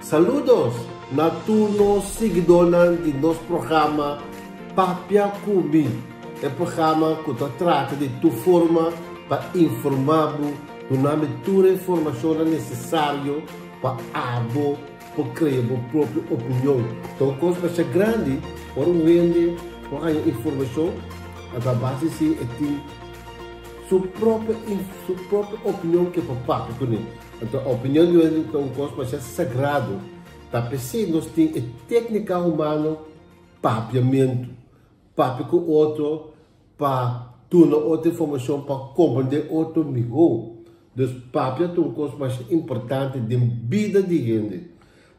Saludos na tur nos siguidónan di nos programa Papia Ku Mi, e programa ku ta trata di tur forma pa informá bo, duna mi tur e informashonnan nesesario pa abo por krea bo propio opinion. Ta un kos masha grandi ora un hende por haña informashon a base si e tin su propio su propio opinion ke por papia kuné. Anto opinion di un hende ta un kos masha sagrado. Ta p'esei nos tin e téknika humano papiamentu. Papia ku otro pa duna otro informashon pa komprendé otro mihó. Dus papia ta un kos masha importante den bida di hende.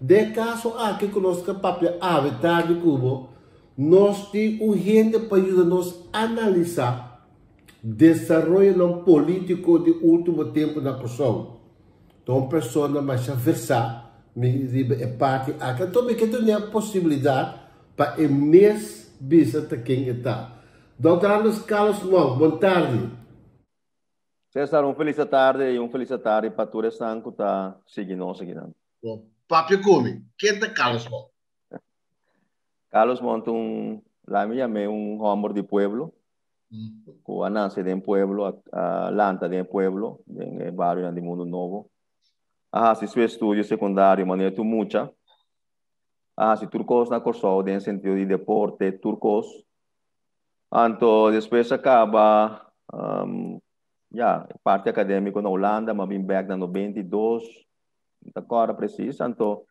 Den e kaso aki ku nos ta papia awe tardi ku bo, nos tin un hende pa yuda nos analisá desaroyonan polítiko di último tempu na Kòrsou. Ta un persona masha versá mi riba e parti aki. Anto mi ke tene e posibilidat pa e mes bisa ta ken e ta. Dòkter Andres Carlos Monk, bon tardi. Cesar, un felis atardi i un felis atardi pa tur esnan ku ta sigui nos akinan. Bon, papia ku mi, ken ta Carlos Monk? Carlos Monk ta un, laat mi yam'é un hòmber di pueblo, ku a nase den pueblo, a lanta den pueblo, den e barionan di Mundu Nobo. A hasi su estudio sekundario manera tur mucha. A hasi tur kos na Kòrsou den sentido di deporte, tur kos. Anto despues a kaba ya, e parti akadémiko na Hulanda, mi a bin bèk na 92, mi ta kòrda presis. Anto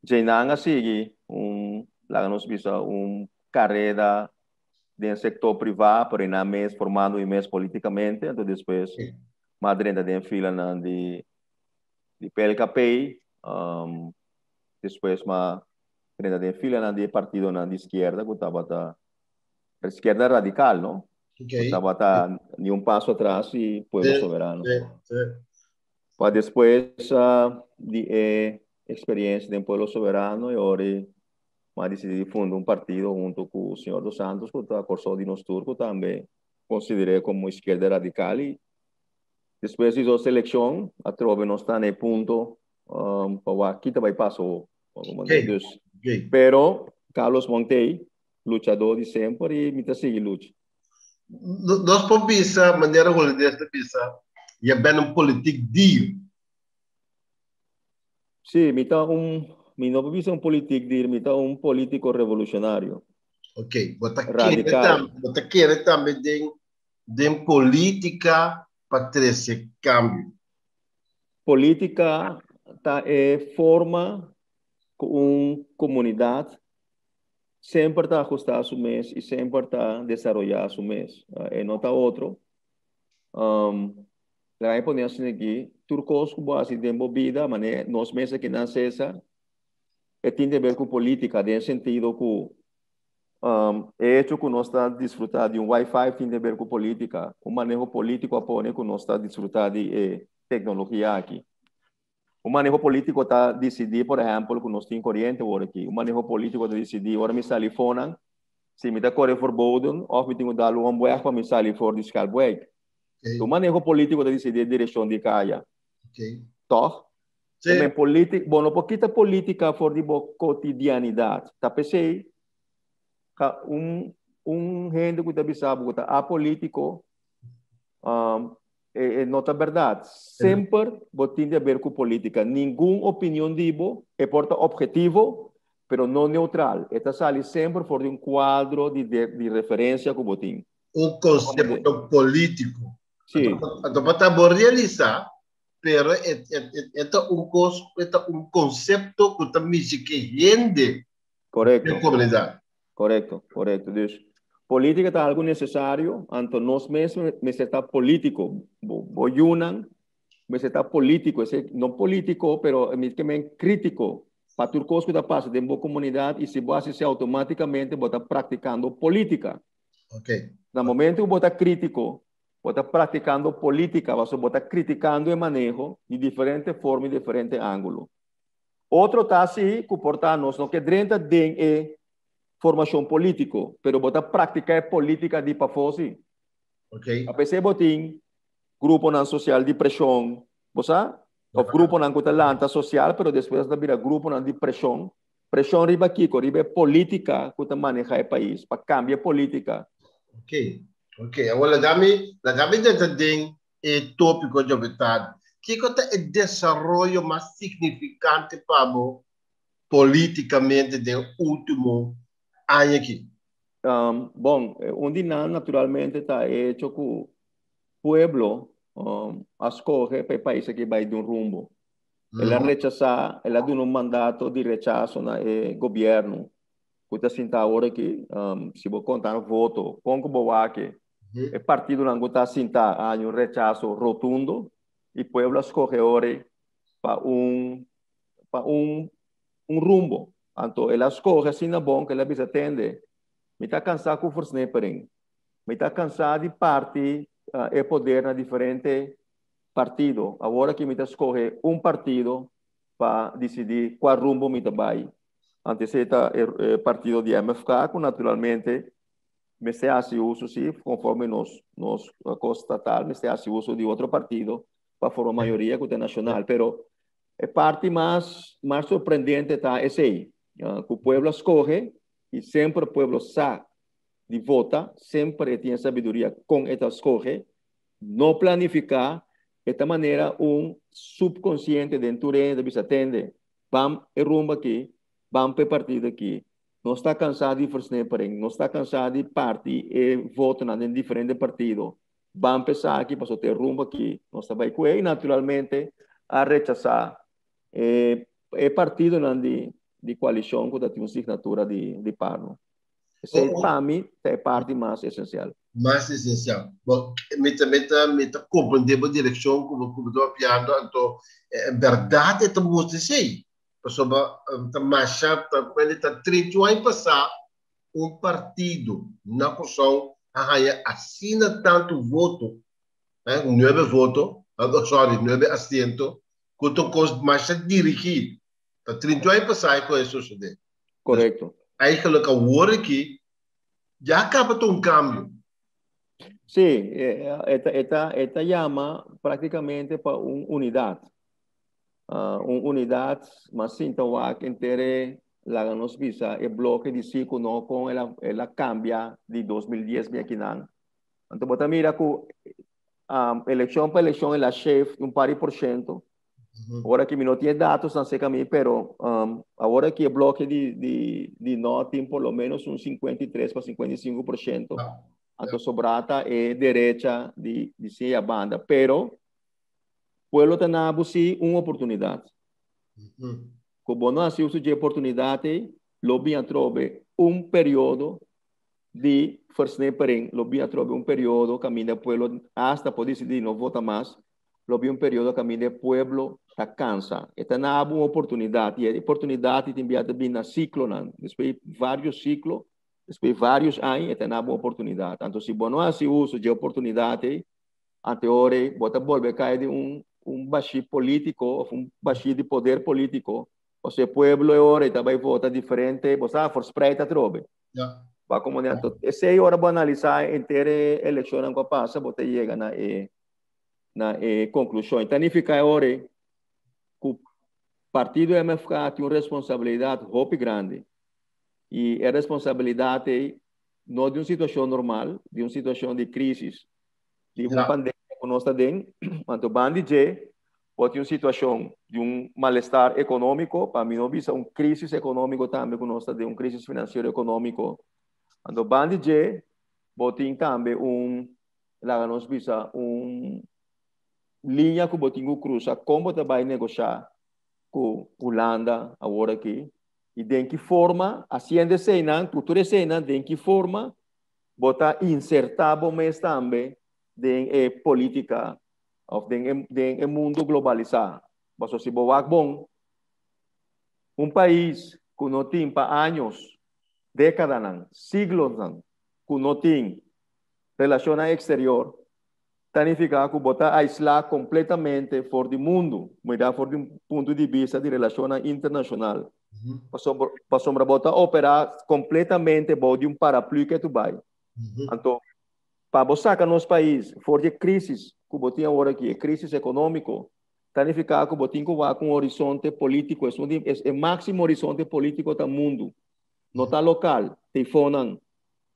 djeinan a sigui un, laga nos bisa, un kareda den sektor privá, pero einan mes formando mi mes polítikamente. Anto despues mi a drenta den filanan di di PLKP, despues mi a drenta den filanan di e partidonan di iskierda ku tabata izquierda radical, no? Okay. Tabata ni un paso atrás y Pueblo Soberano. Sí, sí. Pa despues di e experiencia den Pueblo Soberano y ora m'a dicidi di funda un partido hunto cu señor Dos Santos cu ta Corsou di Nos Tur cu tambe consider'é como izquierda radical y despues di dos eleccion atrobe nos ta na e punto pa wak ki ta bay pasa awo. Okay. Dus, Okay. pero Carlos Montey luchadó di semper i mi ta sigui lucha. Nos por bisa, manera hulandes ta bisa, je bent een politiek dier. Sí, mi ta un, mi no por bisa un politiek dier, mi ta un polítiko revolushonario. Ok, bo ta kere Radical. tambe, bo ta kere tambe den, den polítika pa trese kambio. Polítika ta e forma ku un komunidat semper ta ajustá su mes i semper ta desaroyá su mes. E no ta otro. Laga mi pone asina aki, tur kos ku bo hasi den bo bida, manera nos mes aki na Cesar, e tin di ber ku polítika, den sentido ku e hecho ku nos ta disfrutá di un wifi tin di ber ku polítika. Un maneho polítiko a pone ku nos ta disfrutá di e teknologia aki. Un maneho polítiko ta disidí, por ehèmpel, ku nos tin koriente awor aki. Un maneho polítiko ta disidí ora mi sali fonan, si mi ta kore verboden òf mi tin ku dal un omweg pa mi sali for di Schelpwijk. Okay. Un maneho polítiko ta disidí e direkshon di kaya. Okay. Tòg? Sí. Men polítik, bo no por kita polítika for di bo kotidianidat. Ta p'esei ka un un hende ku ta bisa bo ku ta apolítiko, E no ta berdad. Semper bo tin di haber cu politica. Ningun opinion di bo, e por ta objetivo, pero no neutral. E ta sali semper for di un cuadro di di referencia cu bo tin. Un concepto politico. Si. Anto bo ta bo realisa, pero e e ta un cos, e ta un concepto cu ta mishi cu hende Correcto. den comunidad. Correcto, correcto. Dus política ta algo necesario, anto nos mes mester ta político. Bo, bo yunan mester ta político, ese, no político, pero mi ke men crítico pa tur cos cu ta pasa den bo comunidad y si bo haci esey automáticamente bo ta practicando política. Okay. Na momento cu bo ta crítico, bo ta practicando política, pasobra bo ta criticando e maneho di diferente forma y diferente ángulo. Otro ta si ku por ta nos no ke drenta den e formashon polítiko, pero bo ta praktiká e polítika di pafó si. Okay. A pesé bo tin gruponan sosial di preshon, bo sa? Òf gruponan ku ta lanta sosial, pero despues ta bira gruponan di preshon. Preshon riba kiko? Riba e polítika ku ta manehá e pais, pa kambia e polítika. Ok, ok. Awor laga mi, laga mi drenta den e tópiko djobe tardi. Kiko ta e desaroyo mas signifikante pa bo polítikamente den último aña aki? Bon, un di nan naturalmente ta e hecho ku pueblo a skohe pa e pais aki bai di un rumbo. El a rechasá, el a duna un mandato di rechaso na e gobièrnu ku ta sinta awor aki. Si bo konta nan voto, kon ku bo wak e partidonan ku ta sinta a haña un rechaso rotundo i pueblo a skohe ora pa un pa un un rumbo. Anto el a skohe asina bon ku el a bisa tende, mi ta kansá ku versnipering. Mi ta kansá di parti e poder na diferente partido. Awor aki mi ta skohe un partido pa disidí kua rumbo mi ta bai. Anto esei ta e partido di MFK ku naturalmente mester hasi uso sí, konforme nos nos kos statal, mester hasi uso di otro partido pa forma mayoria ku ta nashonal. Pero e parti mas mas sorprendente ta esei, ku pueblo a skohe i semper pueblo sa di vota, semper e tin e sabiduria kon e ta skohe, no planifiká, e ta manera un subkonsiente den tur hende ta bisa tende, bam e rumbo aki, bam pa e partido aki. Nos ta kansá di versnepering, nos ta kansá di parti e votonan den diferente partido, bam pa esaki pasobra ta e rumbo aki nos ta bai ku e i naturalmente a rechasá e e partidonan di di koalishon ku ta tin un signatura di di Parno. Esei pa mi ta e parti mas esensial. Mas esensial. Bo, mi ta, mi ta, mi ta komprendé bo direkshon ku bo, ku bo ta papiando, anto bèrdat e ta mustra esei. Pasobra ta masha, ta kuende ta 31 aña pasá un partido na Kòrsou a haña asina tantu voto, nuebe voto, sorry, nuebe asiento, ku ta un kos masha dirigí. Ta 31 aña pasá e kos a sosodé. Korekto. Eigenlijk awor aki ya kaba ta un kambio. Sí, e ta, e ta, e ta yama práktikamente pa un unidat. Un unidat mas sinta wak enter e laga nos bisa e bloke di sí ku no kon el a, el a kambia di 2010 bin akinan. Anto bo ta mira ku elekshon pa elekshon el a shift un par di por shento. Awor aki mi no tin e datosnan serka mi, pero awor aki e bloke di, di, di no tin por lo menos un 53 pa 55%. Anto sobrá ta e derecha di, di sea banda. Pero pueblo ta na bo sí un oportunidat. Ku bo no hasi uso dje oportunidat ei, lo bin atrobe un periodo di versnipering, lo bin atrobe un periodo kaminda pueblo hasta por disidí no vota mas, lo bin un periodo kaminda e pueblo ta kansa. E ta na bo un oportunidat i e oportunidat tin bia ta bin na siklonan. Despues di vários siklo, despues di vários aña e ta na bo un oportunidat. Anto si bo no hasi uso dje oportunidat ei, ante ora ei bo ta bolbe kai den un un bashí polítiko òf un bashí di poder polítiko. Pasobra e pueblo e ora ei ta bai vota diferente, bo sa, verspreid atrobe. Ba komo anto esei ora bo analisá henter e elekshonnan ku a pasa bo ta yega na e na e konklushon. E ta nifiká e ora ei ku partido MFK tin un responsabilidat hopi grandi. I e responsabilidat ei no di un situashon normal, di un situashon di krísis, di un pandemia ku nos ta den. Anto bandi dje bo tin un situashon di un malestar ekonómiko, pa mi no bisa un krísis ekonómiko tambe ku nos ta den, un krísis finansiero ekonómiko. Anto bandi dje bo tin tambe un laga nos bisa un liña ku bo tin ku krusa kon bo ta bai negoshá ku Hulanda awor aki i den ki forma hasiendo eseinan ku tur eseinan den ki forma bo ta insertá bo mes tambe den e polítika òf den e den e mundu globalisá. Pasobra si bo wak bon un pais ku no tin pa años, dékadanan, siglosnan ku no tin Relashonnan eksterior ta nifiká ku bo ta aislá kompletamente for di mundu, mirá for di un punto di bista di relashonnan internashonal. Pasobra, pasobra bo ta operá kompletamente bou di un paraplü ke tu bai. Anto, pa bo saka nos pais for di e krísis ku bo tin awor aki, e krísis ekonómiko, Ta nifiká ku bo tin ku wak un horizonte polítiko, es un di es e máksimo horizonte polítiko ta mundu, no ta lokal, teifonnan.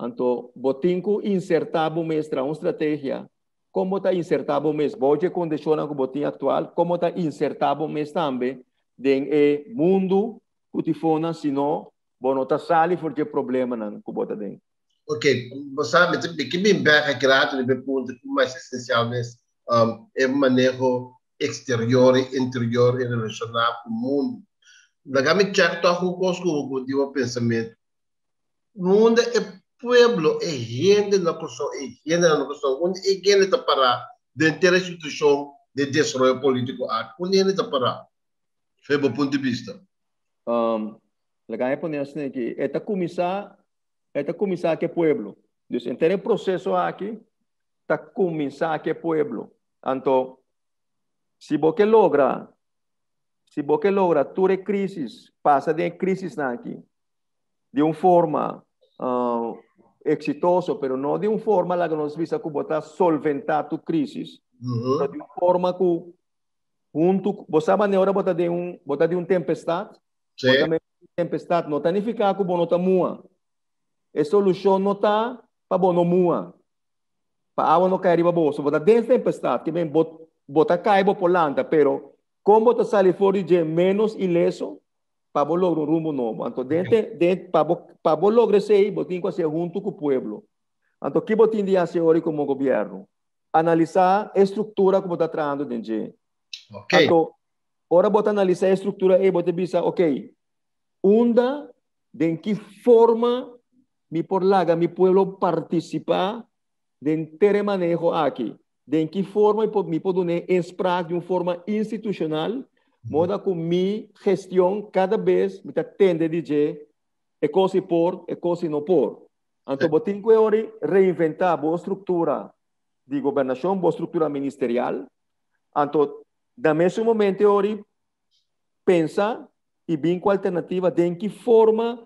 Anto bo tin ku insertá bo mes, traha un strategia kon bo ta insertá bo mes bou dje kondishonnan ku bo tin aktual, kon bo ta insertá bo mes tambe den e mundu ku tifonnan, sino bo no ta sali for dje problemanan ku bo ta den. Ok, bo sa, mi ta, mi ke bin bek aki rato riba e punto ku mas esensial mes, e maneho eksterior i interior i relashoná ku mundu. Laga mi chèk tòg un kos ku bo ku di bo pensamentu. Unda e pueblo, e hende na Kòrsou, e hendenan na Kòrsou, unda e hende ta pará den ter e situashon di desaroyo polítiko aki? Unda e hende ta pará, for bo punto di bista? Laga mi pone asina aki, e ta kuminsá E ta kuminsá ku e pueblo. Dus henter e proseso aki ta kuminsá ku e pueblo. Anto, si bo ke logra, si bo ke logra tur e krísis, pasa den e krísisnan aki di un forma eksitoso, pero no di un forma laga nos bisa ku bo ta solventá tur krísis, pero di un forma ku huntu, bo sa manera ora bo ta den un, bo ta den un tempestat, Bo ta mete den tempestad no ta nifiká ku bo no ta mua. E solushon no ta pa bo no mua, pa awa no kai riba bo. So bo ta den tempestad, ke men bo bo ta kai bo por lanta, pero kon bo ta sali for di dje ménos ileso pa bo logra un rumbo nobo. Anto den te den pa bo pa bo logra esei bo tin ku hasié huntu ku pueblo. Anto ki bo tin di hasi ora komo gobièrnu? Analisá e struktura ku bo ta trahando den dje. Anto Ora bo ta analisá e struktura ei, bo ta bisa, Oké, unda, den ki forma mi por laga mi pueblo partisipá den ter e maneho aki? Den ki forma mi por dun'é inspraak di un forma institushonal, moda ku mi gestion kada bes mi ta tende di dje e kos i por, e kos i no por. Anto bo tin ku e ora reinventá bo struktura di gobernashon, bo struktura ministerial. Anto Na mesun momento e ori pensa y bin cu alternativa den ki forma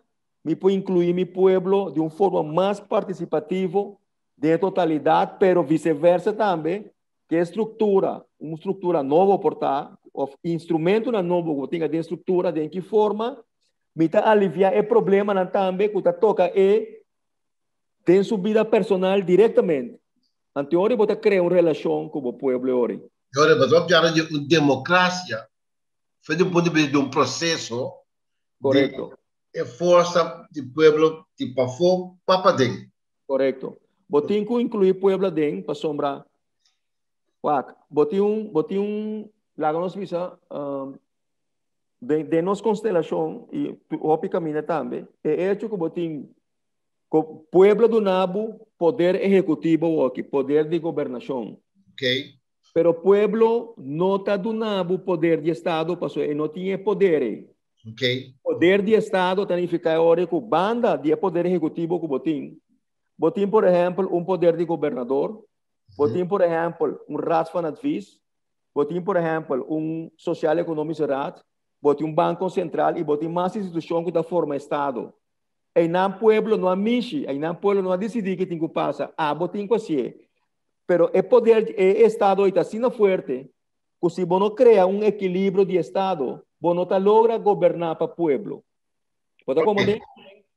mi por inclui mi pueblo di un forma mas participativo den e totalidad, pero viceversa tambe, cu e structura, un structura nobo por ta, of instrumentonan nobo cu bo tin den structura, den ki forma mi ta alivia e problemanan tambe cu ta toca e den su bida personal directamente. Anto e ori bo ta crea un relacion cu bo pueblo e ori. E ora bo ta papia di un democracia, for di un punto di vista di un proceso di e forsa di pueblo di pafó pa paden. Correcto. Bo tin cu inclui pueblo aden pasobra, wak, bo tin un, bo tin un, laga nos bisa, den, den nos constelacion y hopi caminda tambe, e hecho cu bo tin Ku pueblo duna bo poder ehekutivo awoki, poder di gobernashon. Okay. Pero pueblo no ta duna bo poder di estado pasobra e no tin e poder ei. Okay. Poder di estado ta nifiká e ora ku banda di e poder ehekutivo ku bo tin, bo tin por ehèmpel un poder di gobernador, bo tin por ehèmpel un Raad van Advies, bo tin por ehèmpel un Sociaal Economische Raad, bo tin un Banko Sentral i bo tin mas institushon ku ta forma estado. Einan pueblo no a mishi, einan pueblo no a disidí ke tin ku pasa, abo tin ku hasié. Pero e poder di e estado ei ta asina fuerte ku si bo no krea un ekilibrio di estado, bo no ta logra goberná pa pueblo. Bo ta komprendé?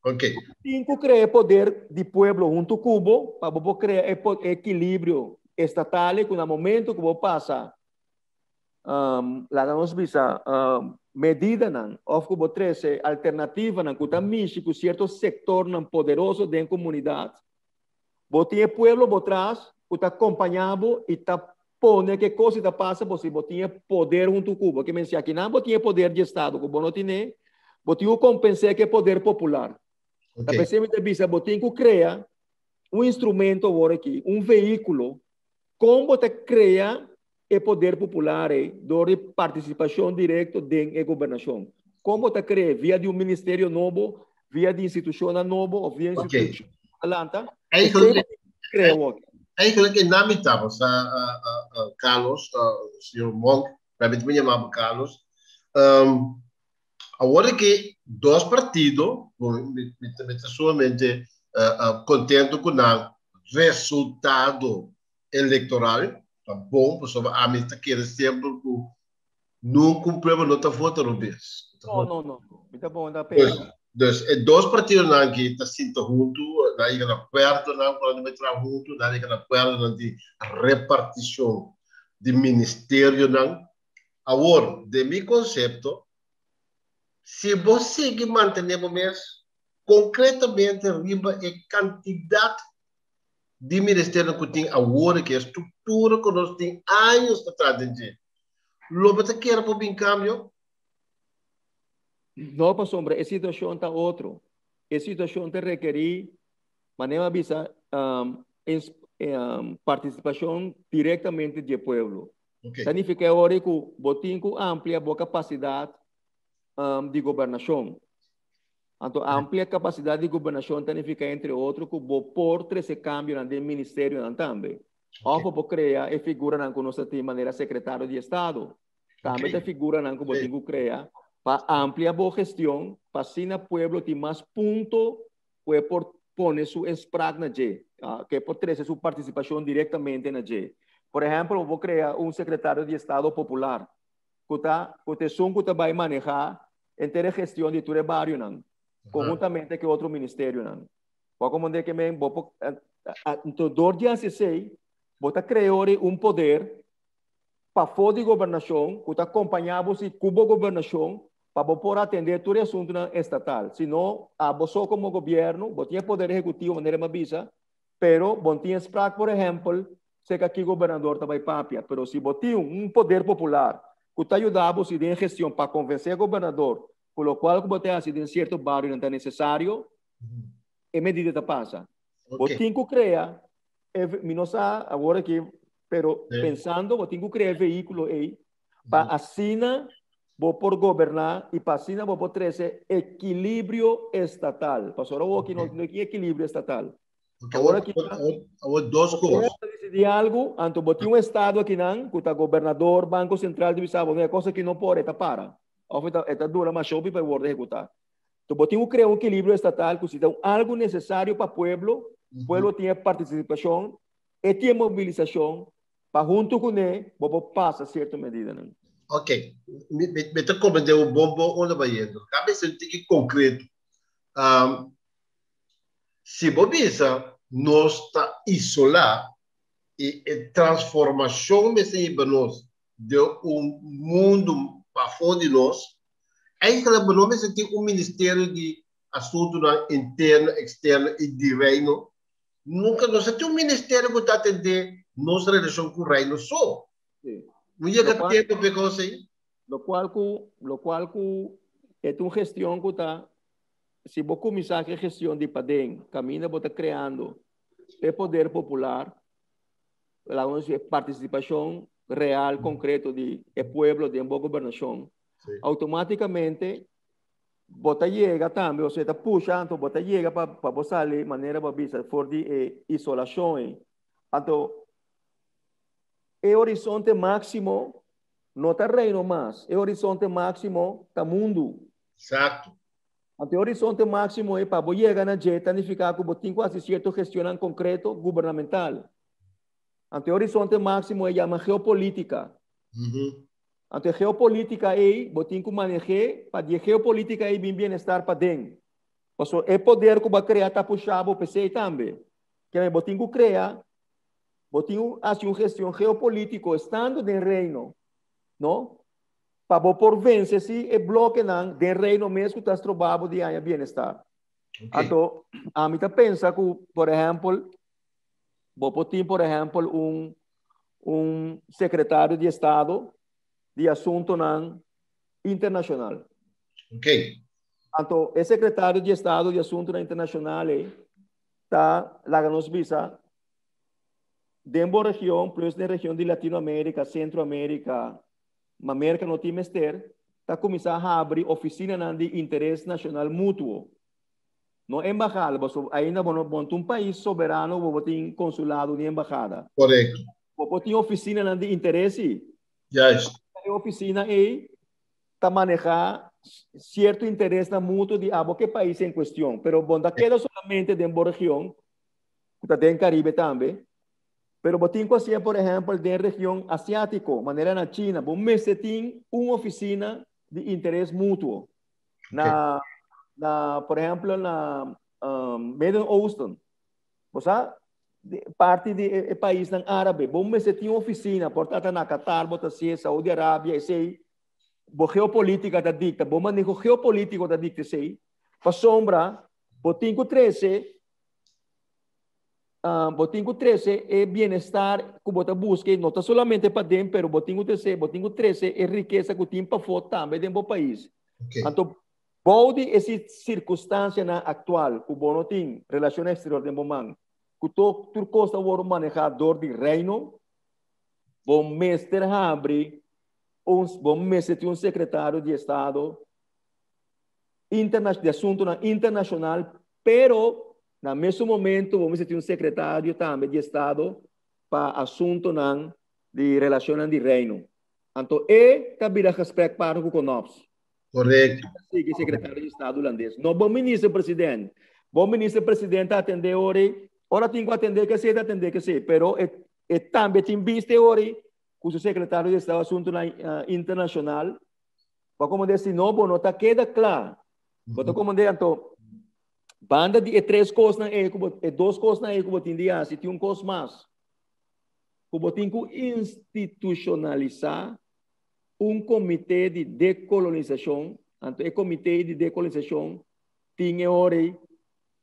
Ok. Bo tin ku krea e poder di pueblo huntu ku bo pa bo por krea e ekilibrio estatal ei ku na momento ku bo pasa laga nos bisa, medidanan òf ku bo trese alternativanan ku ta mishi ku sierto sektornan poderoso den komunidat, bo tin e pueblo bo tras ku ta kompañá bo i ta pone ke kos i ta pasa bo si bo tin e poder huntu ku bo. Ke men si akinan bo tin e poder di estado ku bo no tine, bo tin ku kompens'é ku e poder popular. Ta p'esei mi ta bisa bo tin ku krea un instrumento awor aki, un vehíkulo, kon bo ta krea e poder popular ei dor di partisipashon direkto den e gobernashon. Kon bo ta krea? Via di un ministerio nobo, via di institushonnan nobo òf via institushon ku a lanta? Esei bo tin ku krea awor. Eigenlijk e nami ta, bo sa, Carlos, señor Monk, realmente mi yama bo Carlos. Awor aki dos partido, mi ta sumamente contento cu nan resultado electoral, ta bon, pasobra ami ta kere semper cu Nunca un pueblo no ta vota robes. No, no, no. Mi ta bon, ta Dus, pensa. dus e dos partidonan aki ta sinta huntu, nan a yega na akuerdonan ku nan ta bai traha huntu, nan a yega na akuerdonan di repartishon di ministerionan. Awor, den mi konsepto, si bo sigui mantené bo mes konkretamente riba e kantidat di ministerionan ku tin awor aki, e struktura ku nos tin años ta traha den dje, lo bo ta kere por bin kambio? No, pasobra e situashon ta otro. E situashon ta rekerí, manera mi a bisa, partisipashon direktamente di e pueblo. Ta nifiká e ora ku bo tin ku amplia bo kapasidat di gobernashon. Anto amplia kapasidat di gobernashon ta nifiká entre otro ku bo por trese kambionan den ministerionan tambe. Òf bo por krea e figuranan ku nos ta tin manera sekretario di estado. Tambe ta figuranan ku bo tin ku krea pa amplia bo gestion pa asina pueblo tin mas punto ku e por pone su inspraak na dje, ku e por trese su partisipashon direktamente na dje. Por ehèmpel bo por krea un sekretario di estado popular ku ta ku ta esun ku ta bai manehá Henter e gestion di tur e barionan, konhuntamente ku e otro ministerionan. Bo a komprendé ke men bo por, anto dor di hasi esei, bo ta krea ori un poder pafó di gobernashon ku ta kompañá bo si ku bo gobernashon pa bo por atendé tur e asuntunan estatal. Si no, abo so komo gobièrnu, bo tin e poder ehekutivo manera mi a bisa, pero bo no tin e sprak, por ehèmpel, Serka ki gobernador ta bai papia, pero si bo tin un poder popular ku ta yuda bo si den gestion pa konvensé gobernador ku lokual ku bo ta hasi den sierto barionan ta nesesario, e medida ta pasa. Bo tin ku krea, mi no sa awor aki, pero pensando bo tin ku krea e vehíkulo ei pa asina bo por goberná i pa asina bo por trese ekilibrio estatal. Pasobra awor aki no tin ekilibrio estatal. Awor aki awor dos kos. Ta decidí algo, anto bo tin un estado akinan ku ta gobernador, Banko Sentral di bisa bo, no e kos aki no por, e ta para. Òf e ta e ta dura mas hopi pa e wòrdu ehekutá. Enton bo tin ku krea un ekilibrio estatal ku si ta un algu nesesario pa pueblo, pueblo tin e partisipashon, e tin e mobilisashon pa huntu kuné bo por pasa sierto medidanan. Ok, mi mi ta komprendé bo bon bon unda bo a yendo. Kabe ser un tiki konkreto. Si bo bisa nos ta isolá i e transformashon mester hiba nos den un mundu pafó di nos, eigenlijk bo no mester tin un ministerio di asuntunan interno, eksterno i di Reino. Nunka nos a tin un ministerio ku ta atendé nos relashon ku Reino so. No yega tempu pa e kos ei? Lokual ku, lokual ku e ta un gestion ku ta Si bo kuminsá ku e gestion di paden, kaminda bo ta kreando e poder popular, laga nos bisa e partisipashon real, konkreto di e pueblo den bo gobernashon, outomátikamente bo ta yega tambe, osea ta pusha anto bo ta yega pa pa bo sali manera bo a bisa for di e isolashon ei. Anto e horizonte máksimo no ta reino mas, e horizonte máksimo ta mundu. Exacto. Anto e horizonte máximo ei pa bo yega na dje ta nifiká ku bo tin ku hasi sierto gestionnan konkreto gubernamental. Anto e horizonte máximo ei yama geopolítika. Anto e geopolítika ei bo tin ku maneh'é pa di e geopolítika ei bin bienestar paden. Pasobra e poder ku bo a krea ta pusha bo p'esei tambe. Keme bo tin ku krea, bo tin ku hasi un gestion geopolítiko estando den Reino, no? Pa bo por vence si e blokenan den Reino mes ku ta stroba bo di haña bienestar. Anto, ami ta pensa ku, por ehèmpel, bo por tin, por ehèmpel, un un sekretario di estado di asuntonan internashonal. Anto, e sekretario di estado di asuntonan internashonal ei ta laga nos bisa den bo region plus den region di Latinoamérika, Sentroamérika, Ma Merka no tin mester ta kuminsá habri ofisinanan di interes nashonal mutuo. No embahada, pasobra ainda bo no bo no ta un pais soberano bo bo tin konsulado ni embahada. Korekto. Bo por tin ofisinanan di interes si. Juist. E ofisina ei ta manehá sierto interesnan mutuo di abo ku e pais en kuestion, pero bo no ta keda solamente den bo region, ku ta den Karibe tambe. Pero bo tin ku hasié, por ehèmpel, den region asiátiko, manera na China, bo mester tin un ofisina di interes mutuo. Na, na por ehèmpel, na Midden-Oosten, bo sa, parti di e paisnan árabe, bo mester tin un ofisina, por ta na Qatar, bo ta hasié, Saudi Arabia, esei, bo geopolítika ta dikta, bo maneho geopolítiko ta dikta esei, pasobra bo tin ku trese Bo tin ku trese e bienestar ku bo ta buska, no ta solamente paden, pero bo tin ku trese, bo tin ku trese e rikesa ku tin pafó tambe den bo pais. Anto, bou di e sirkunstansianan aktual ku bo no tin relashon eksterior den bo man, ku tur kos ta wòrdu manehá dor di Reino, bo mester habri un, bo mester tin un sekretario di estado di asuntunan internashonal, pero na mesun momento bo mester tin un sekretario tambe di estado pa asuntonan di relashonnan di Reino. Anto e ta bira gesprekpartner ku Knops. Korekto. Sigui sekretario di estado hulandes. No bo minister president. Bo minister president ta atende ora ei. Ora tin ku atende kesei ta atende kesei. Pero e e tambe tin bista ora ei ku su sekretario di estado asuntonan internashonal. Bo a komprende si no bo no ta keda kla. Bo ta komprende anto banda di e tres kosnan ei ku bo e dos kosnan ei ku bo tin di hasi tin un kos mas ku bo tin ku institushonalisá un komité di dekolonisashon anto e komité di dekolonisashon tin e ora ei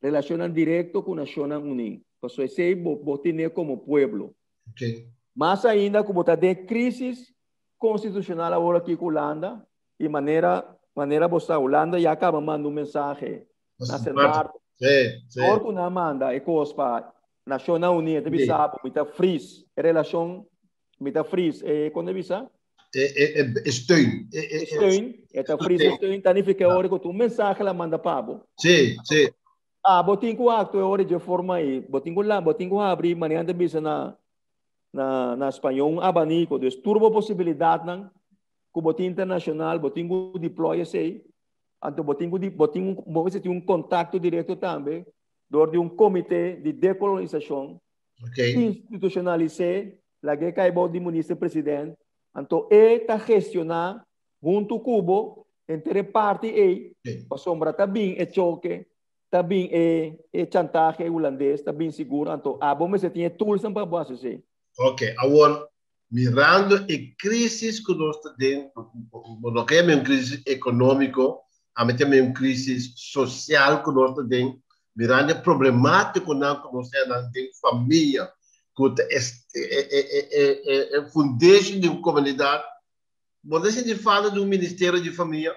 relashonnan direkto ku Nashonnan Uní pasobra esei bo bo tene komo pueblo. Mas ainda ku bo ta den krísis konstitushonal awor aki ku Hulanda i manera manera bo sa Hulanda ya kaba manda un mensahe na Sint Maarten. Ora ku nan manda e kos pa Nashonnan Uní e ta bisa bo mi ta fris e relashon mi ta fris e kon ta bisa? E steun. E steun e ta fris e steun ta nifiká ora ku un mensahe la manda pa bo. Abo tin ku aktua ora dje forma ei bo tin ku bo tin ku habri manera nan ta bisa na na na spañó un abanico, dus tur bo posibilidadnan ku bo tin internacional, bo tin ku deploy esei, anto bo tin ku bo tin un bo mester tin un contacto directo tambe dor di un comite di decolonisacion, institucionalis'é, lag'é kai bou di minister president, anto e ta gestiona huntu ku bo henter e parti ei, pasobra ta bin e choke Ta bin e e chantahe hulandes ta bin sigur anto abo mester tin e toolsnan pa bo hasi esei. Ok, awor mirando e crisis cu nos ta den, bo no ke yama un crisis economico, ami ta yama un crisis social cu nos ta den, mirando e problematiconan cu nos ta nan den famia, cu ta e e foundation di un comunidad, bo ta sinti falta di un ministerio di famia?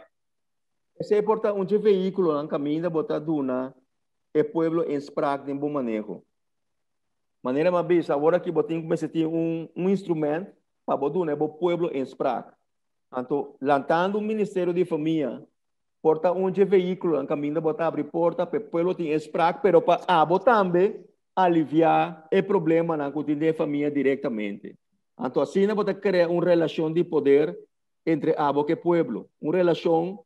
Esei por ta un dje vehíkulonan kaminda bo ta duna e pueblo inspraak den bo maneho. Manera mi a bisa, awor aki bo tin ku mester tin un un instrument pa bo duna e bo pueblo inspraak. Anto, lantando un ministerio di famia por ta un dje vehíkulonan kaminda bo ta abri porta pa e pueblo tin inspraak, pero pa abo tambe aliviá e problemanan ku tin den e famia direktamente. Anto asina bo ta krea un relashon di poder entre abo ku e pueblo, un relashon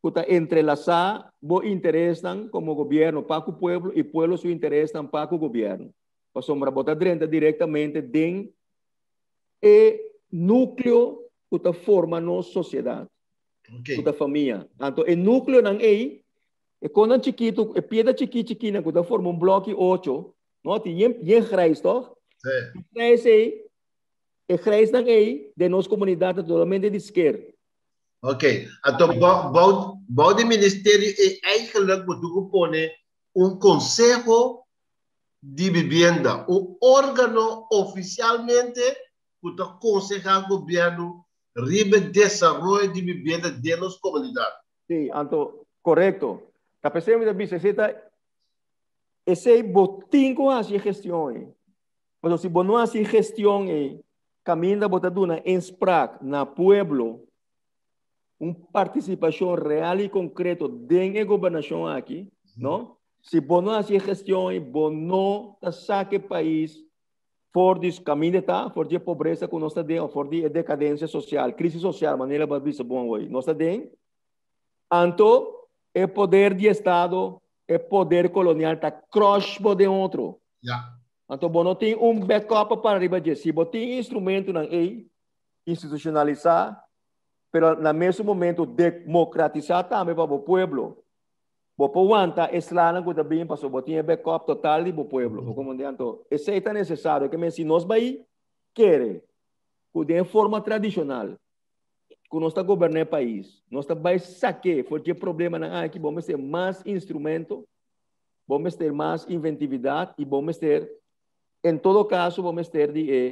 ku ta entrelasá bo interesnan komo gobièrnu pa ku pueblo i pueblo su interesnan pa ku gobièrnu. Pasobra bo ta drenta direktamente den e núkleo ku ta forma nos sosiedat, ku ta famia. Anto e núkleonan ei, e konan chikitu, e piedra chikí chikinan ku ta forma un blòki ocho, no, tin yen grijs tòg? E grijs ei E grijsnan ei den nos komunidat ta totalmente di sker. Ok, anto bou bou di ministerio ei eigenlijk bo tin ku pone un konseho di bibienda, un organo ofisialmente ku ta konsehá gobièrnu riba e desaroyo di bibienda den nos komunidat. Sí, anto korekto. Ta p'esei mi ta bisa esei ta esei bo tin ku hasi e gestion ei. Pasobra si bo no hasi gestion ei, kaminda bo ta duna inspraak na pueblo, un partisipashon real i konkreto den e gobernashon aki, no? Si bo no hasi e gestion ei, bo no ta saka e pais for di kaminda e ta, for di e pobresa ku nos ta den, òf for di e dekadensia sosial, krisis sosial, manera bo a bisa bon awor, nos ta den. Anto e poder di estado, e poder kolonial ta crush bo den otro. Ya. Anto bo no tin un backup pa riba dje. Si bo tin instrumentonan ei, institucionalisá, pero na mesun momento democratisá tambe pa bo pueblo, bo por wanta e slanan ku ta bin pasobra bo tin e backup total di bo pueblo. Bo komprendé? Anto esei ta nesesario. Ke men si nos bai kere ku den forma tradishonal ku nos ta goberná e pais, nos ta bai sak'é for dje problemanan aki, bo mester mas instrumento, bo mester mas inventividad y bo mester, en todo caso, bo mester di e,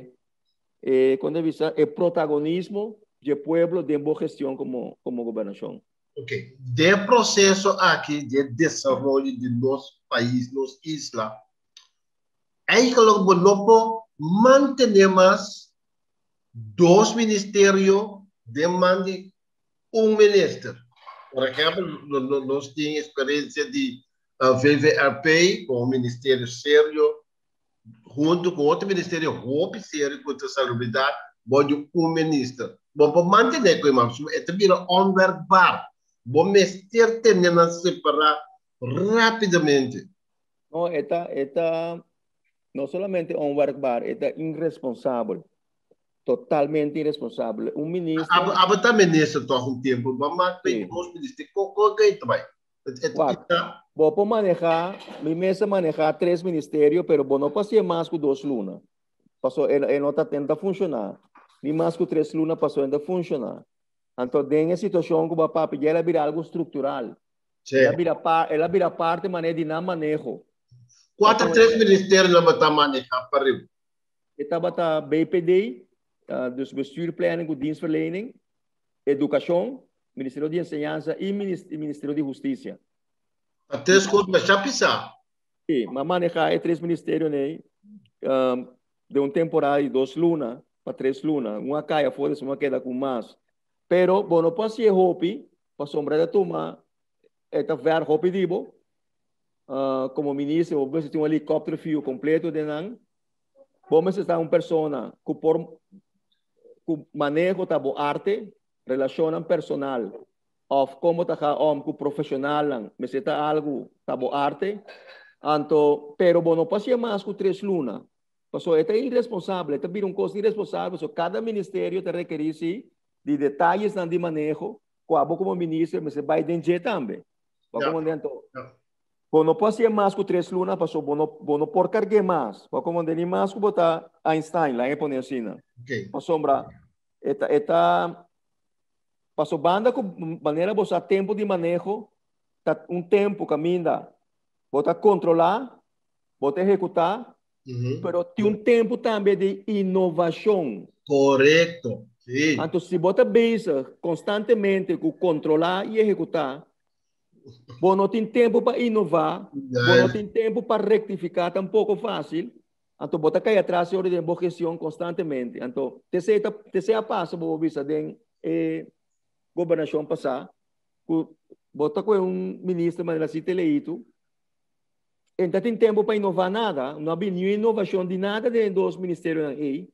e con ta bisa, e protagonismo dje pueblo den bo gestion como, como gobernacion. Ok, den e proceso aki di e desaroyo di nos pais, nos isla, eigenlijk bo no por mantene mas dos ministerio den man di un minister. Por ehempel, nos tin experiencia di VVRP como un ministerio serio hunto cu otro ministerio hopi serio cu ta salubridad bo di un minister. Bo por mantene cu e man, e ta bira onwerkbaar. Bo mester tene nan separa rapidamente. No, e ta, e ta no solamente onwerkbaar, e ta irresponsabel. Totalmente irresponsabel. Un minister... Abo, abo ta minister toch un tempo, bo maak bij dos minister, ko ko ko ta bai? Het, het, Wak, bo por maneha, mi mes a maneha tres ministerio, pero bo no por hacié mas cu dos luna. Paso e, e no ta, e no ta funciona. Ni mas cu tres luna paso e no ta funciona. Anto den e situacion cu bo a papia, ya el a bira algo structural. El a bira pa, el a bira parte manera di nan maneho. Cua ta tres ministerionan bo ta maneha pa riba? E tabata BPD, dus Bestuur, Planning cu Dienstverlening, Educacion, Ministerio di Enseñansa y Ministerio di Husticia. Ta tres cos masha pisa. Si, m'a maneha e tres ministerionan ey den un temporada di dos luna pa tres luna. Un a cay afo, despues un a keda cu mas. Pero bo no por hacié hopi pasobra e ta tuma, e ta verg hopi di bo. Como minister bo mester tin un helicopter view completo den nan. Bo mester ta un persona cu por, cu maneho ta bo arte, relacionnan personal of como ta ga om cu profesionalnan mester ta algo ta bo arte. Anto, pero bo no por hacié mas cu tres luna. Pasobra e ta irresponsabel, e ta bira un cos irresponsabel, pasobra cada ministerio ta rekeri si di detayesnan di maneho cu abo como minister mester bay den dje tambe. Bo comprende anto? Bo no por hacié mas cu tres luna pasobra bo no, bo no por cargué mas. Bo comprende? Ni mas cu bo ta Einstein, laga e pone asina. Pasobra e ta, e ta, pasobra banda cu manera bo sa tempo di maneho ta un tempo caminda bo ta controla, bo ta ehecuta, pero tin un tempo tambe di innovacion. Correcto, si. Anto si bo ta bezig constantemente cu controla y ehecuta, bo no tin tempo pa innova, bo no tin tempo pa rectifica tampoco facil, anto bo ta cay atras e ora den bo gestion constantemente. Anto tesey ta, tesey a pasa bo por bisa den e gobernacion pasa, cu bo ta coge un minister manera Cite Leito, E ta tin tempo pa inova nada, no a bin niun innovacion di nada den e dos ministerionan ey.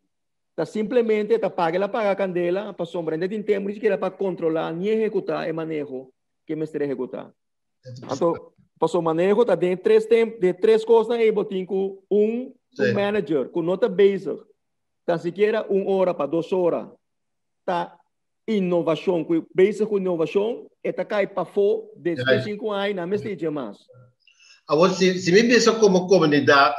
Ta simplemente ta paga el a paga candela pasobra e no tin tempo ni sikiera pa controla ni ehecuta e maneho ke mester ehecuta. Anto, pasobra maneho ta den tres temp, den tres cosnan ey bo tin cu un un manager cu no ta bezig tan sikiera un ora pa dos ora ta innovacion, cu bezig cu innovacion, e ta cay pafo despues di cinco aña, nan mester dje mas. Awor, si, si mi bisa como comunidad,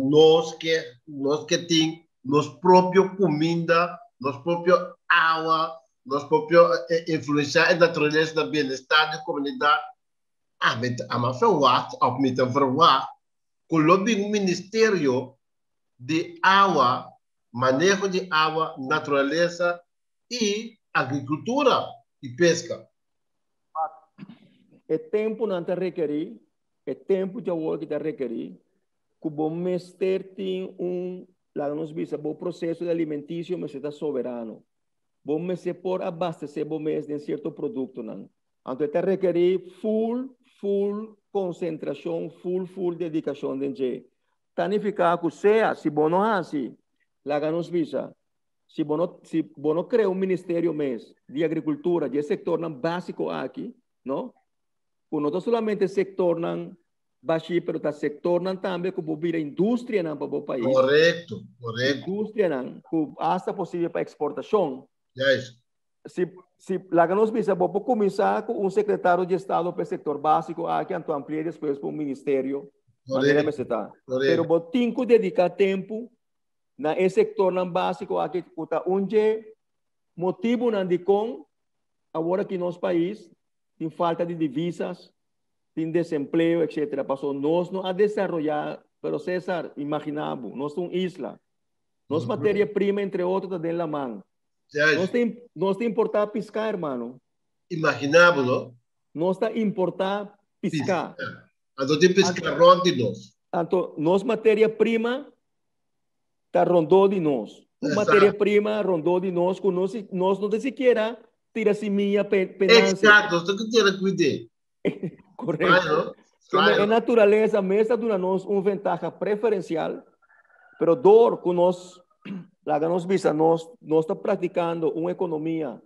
nos ke, nos ke tin nos propio cuminda, nos propio awa, nos propio influencia e naturalesa na bienestar di comunidad, ami ta, ami a verwacht, of mi ta verwacht, cu lo bin un ministerio di awa, maneho di awa, naturalesa i agrikultura i peska. E tempunan ta rekerí, e tempu djawor ki ta rekerí ku bo mester tin un, laga nos bisa, bo proseso di alimentisio mester ta soberano. Bo mester por abastesé bo mes den sierto produktonan. Anto e ta rekerí full, full konsentrashon, full, full dedikashon den dje. Ta nifiká ku sea si bo no hasi, laga nos bisa, si bo no, si bo no krea un ministerio mes di agrikultura, di e sektornan básiko aki, no, ku no ta solamente sektornan bashí, pero ta sektornan tambe ku por bira industrianan pa bo pais. Korekto, korekto. Industrianan ku hasta posibel pa eksportashon. Juist. Si, si laga nos bisa, bo por kuminsá ku un sekretario di estado pa e sektor básiko aki, anto ampli'é despues pa un ministerio, manera mester ta. Pero bo tin ku dediká tempu na e sektornan básiko aki ku ta un dje motibunan dikon awor aki nos pais tin falta di divisas, tin desempleo, etcetera. Paso nos no a desaroyá, pero Cesar, imaginá bo, nos ta un isla. Nos materia prima, entre otro, ta den laman. Nos ta, nos ta importá piská, hermano. Imaginá bo, no? Nos ta importá piská. Anto tin piská rònt di nos. Anto nos materia prima ta rondó di nos. Un materia prima rondó di nos ku nos, nos no ta sikiera tira simia pe, pe nanse. Exacto, nos ta tira kuid'é. Correcto. E naturalesa mes ta duna nos un ventaha preferencial, pero door ku nos, laga nos bisa, nos, nos ta practicando un economia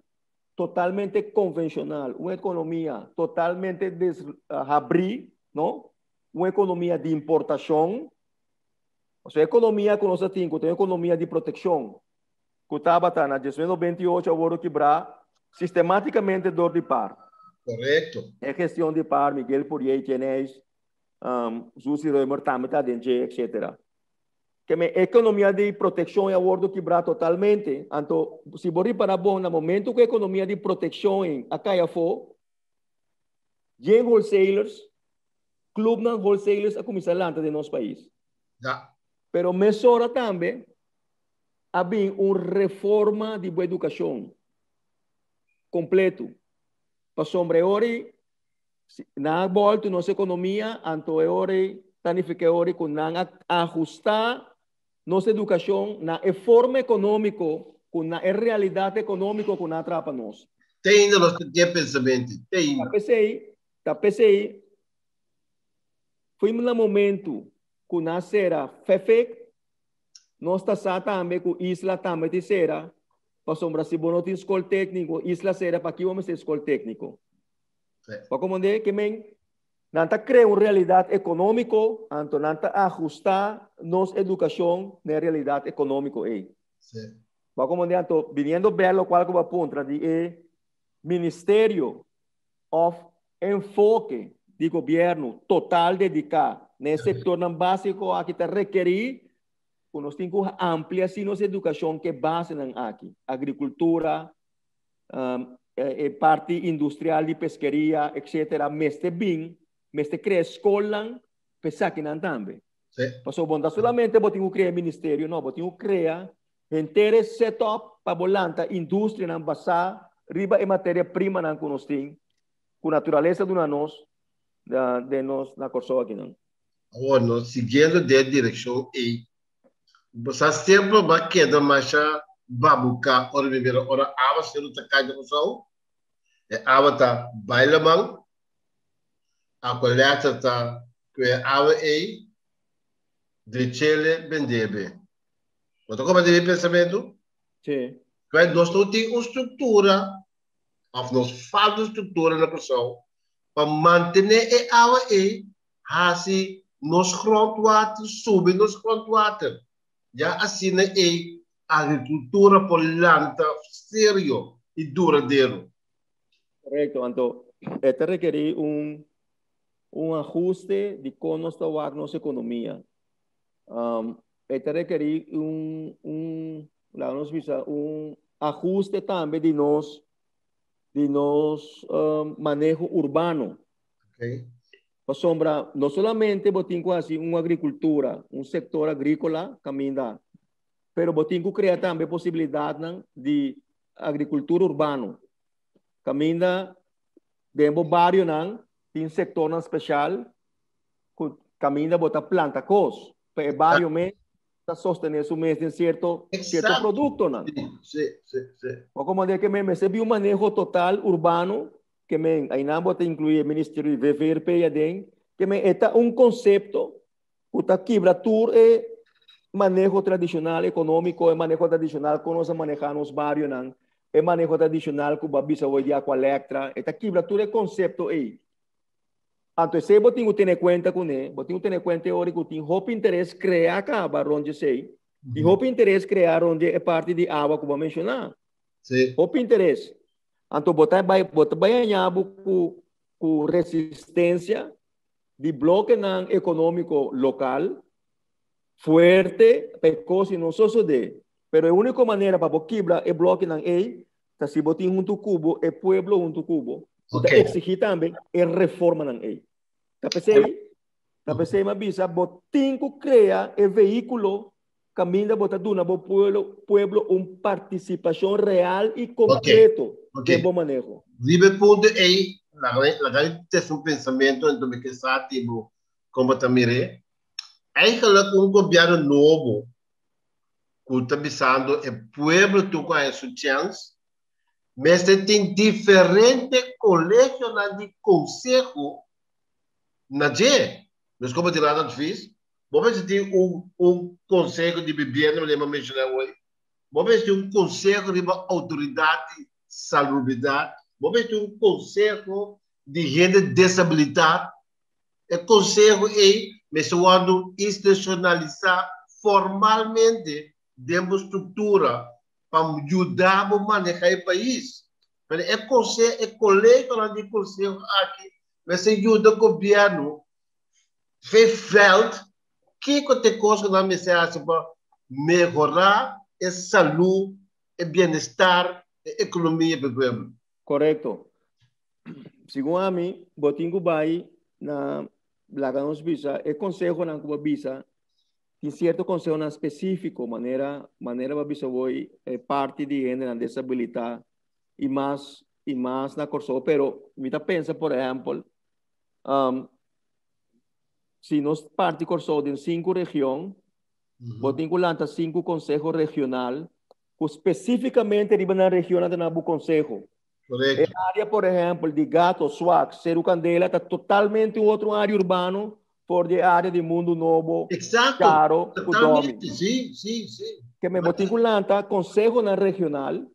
totalmente convencional, un economia totalmente des, habrí, no? Un economia di importacion. Osea, ekonomia ku nos a tin, ku ta un ekonomia di protekshon, ku tabata na 1998 a wòrdu kibrá sistematikamente dor di par. Korekto. E gestion di par, Miguel Pourier, Tjeneis, Suzy Römer tambe ta den dje, etcetera. Ke men ekonomia di protekshon a wòrdu kibrá totalmente. Anto, si bo ripará bon, na momento ku ekonomia di protekshon a kai afó, Yen wholesalers, clubnan wholesalers a cuminsa lanta den nos pais. Ja. Pero mesora tambe a bin un reforma di bo educacion completo. Pasobra e ora ei, nan a bolto nos economia, anto e ora ei ta nifica e ora ei cu nan a ahusta nos educacion na e forma economico cu na e realidad economico cu nan a traha pa nos. Te ainda nos ta tin e pensamento, te ainda. Ta p'esei, ta p'esei fuimos na momento cu nan a cera FEFEC, nos ta sa tambe cu Isla tambe tin cera, pasobra si bo no tin scol tecnico, Isla cera, paki bo mester scol tecnico? Bo a comprende? Ke men Nan ta krea un realidat ekonómiko, anto nan ta ahustá nos edukashon na e realidat ekonómiko ei. Bo a komprendé? Anto, biniendo bèk lokual ku bo a puntra di e ministerio òf enfoke di gobièrnu total dediká na e sektornan básiko aki ta rekerí ku nos tin ku amplia si nos edukashon ku e basenan aki, agrikultura, e parti industrial di peskeria, etcetera, mester bin, mester krea skolnan pa esakinan tambe. Pasobra bo no ta solamente bo tin ku krea ministerio, no, bo tin ku krea henter e setup pa bo lanta industrianan basá riba e materia primanan ku nos tin, ku naturalesa duna nos den nos na Kòrsou akinan. Awor, nos siguiendo den e direkshon ei, Bo sa semper bo a keda masha babuká ora mi mira ora awa seru ta kai den Kòrsou. E awa ta bai laman, Aqualectra ta ku e awa ei drechele bendebe. Bo ta komprende mi pensamentu? Sí. Kwen nos no tin un struktura òf nos falta un struktura na Kòrsou pa mantené e awa ei Hasi nos grondwater, subi nos grondwater. Ya asina ei agrikultura por lanta serio i duradero. Korekto, anto e ta rekerí un un ahuste di kon nos ta wak nos ekonomia. E ta rekerí un un laga nos bisa un ahuste tambe di nos di nos maneho urbano. Okay. Pasobra no solamente bo tin ku hasi un agrikultura, un sektor agríkola kaminda, pero bo tin ku krea tambe posibilidatnan di agrikultura urbano. Kaminda den bo barionan tin sektornan speshal ku kaminda bo ta planta kos, pa e bario mes ta sostené su mes den sierto sierto produktonan. Sí, sí, sí. Bo komand'é ke mester bin un maneho total urbano Ke men, ainan bo ta inkluí e ministerio di VVRP aden, ke men e ta un konsepto ku ta kibra tur e maneho tradishonal ekonómiko, e maneho tradishonal kon nos a manehá nos barionan, e maneho tradishonal ku bo a bisa hoy di Aqualectra, e ta kibra tur e konsepto ei. Anto esei bo tin ku tene kuenta kuné, bo tin ku tene kuenta e ora ku tin hopi interes kreá kaba rond esei, i hopi interes kreá rond e parti di awa ku bo a menshoná. Sí. Hopi interes. Anto bo ta bai, bo ta bai haña bo ku ku resistensia di blokenan ekonómiko lokal fuerte pa e kos i no sosodé. Pero e úniko manera pa bo kibra e blokenan ei ta si bo tin huntu ku bo e pueblo huntu ku bo, ku ta eksigí tambe e reformanan ei. Ta p'esei, ta p'esei mi a bisa bo tin ku krea e vehíkulo kaminda bo ta duna bo pueblo, pueblo un partisipashon real i konkreto den bo maneho. Riba e punto ei, laga laga mi teste un pensamentu anto mi ke sa di bo kon bo ta mir'é. Eigenlijk un gobièrnu nobo ku ta bisando e pueblo tur ku haña su chèns, mester tin diferente kolegionan di konseho na dje. Nos komo di Raad Advies, bo mester tin un un konseho di bibienda manera mi a menshoná awor, bo mester tin un konseho riba outoridat di salubridat, bo mester tin un konseho di hende desabilitat. E konseho ei mester wòrdu institushonalisá formalmente den bo struktura pa yuda bo manehá e pais. Pero e konseho, e kolegionan di konseho aki mester yuda gobièrnu fe vèlt kiko ta e kos ku nan mester hasi pa mehorá e salú, e bienestar, e ekonomia pa e pueblo. Korekto. Segun ami, bo tin ku bai na laga nos bisa e konsehonan ku bo bisa, tin sierto konsehonan spesífiko, manera manera bo bisa woi e parti di hendenan desabilitá i mas i mas na Kòrsou, pero mi ta pensa por ehèmpel, si nos parti Kòrsou den sinku region, bo tin ku lanta sinku konseho regional ku spesífikamente riba nan regionnan ta na bo konseho. Correcto. E área, por ehèmpel, di Gato, Swak, Seru Kandela ta totalmente un otro área urbano for di e área di Mundu Nobo, Exacto. Charo ku Domi. Totalmente, sí, sí, sí. Ke men bo tin ku lanta konsehonan regional,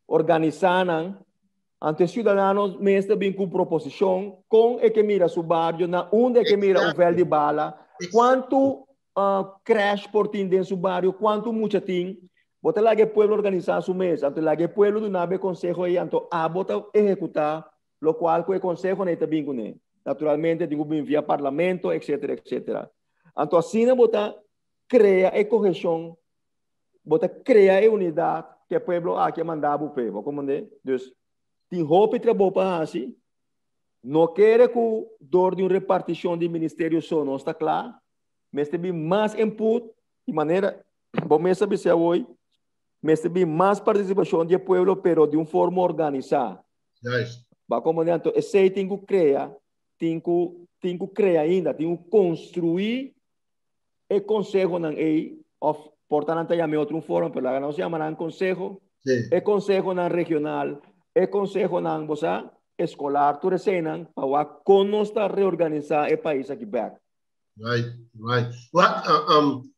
organisá nan, anto e siudadano mes ta bin ku un proposishon kon e ke mira su bario, na unda e ke mira un vèlt di bala, kuantu crash por tin den su bario, cuanto mucha tin. Bo ta laga e pueblo organisa su mes, anto laga e pueblo duna bo e conseho ei, anto abo ta ehecuta locual cu e consehonan ei ta bin cune. Naturalmente tin cu bin via parlamento, etcetera, etcetera. Anto asina bo ta crea e cohesion, bo ta crea e unidad cu e pueblo aki a manda bo p'e. Bo comprende? Dus, tin hopi trabou pa haci. No kere cu door di un reparticion di ministerio so nos ta cla. Mester bin mas input y manera bo mes a bisa awoy, mester bin mas participacion di e pueblo pero di un forma organisa. Juist. Ba como anto esey tin cu crea, tin cu tin cu crea ainda, tin cu construi e consehonan ey of por ta nan ta yama e otro un forma pero laga nos yama nan conseho. Sí. E consehonan regional, e consehonan bo sa escolar, tur eseynan pa wak con nos ta reorganisa e pais aki bek. Right, right. Wat,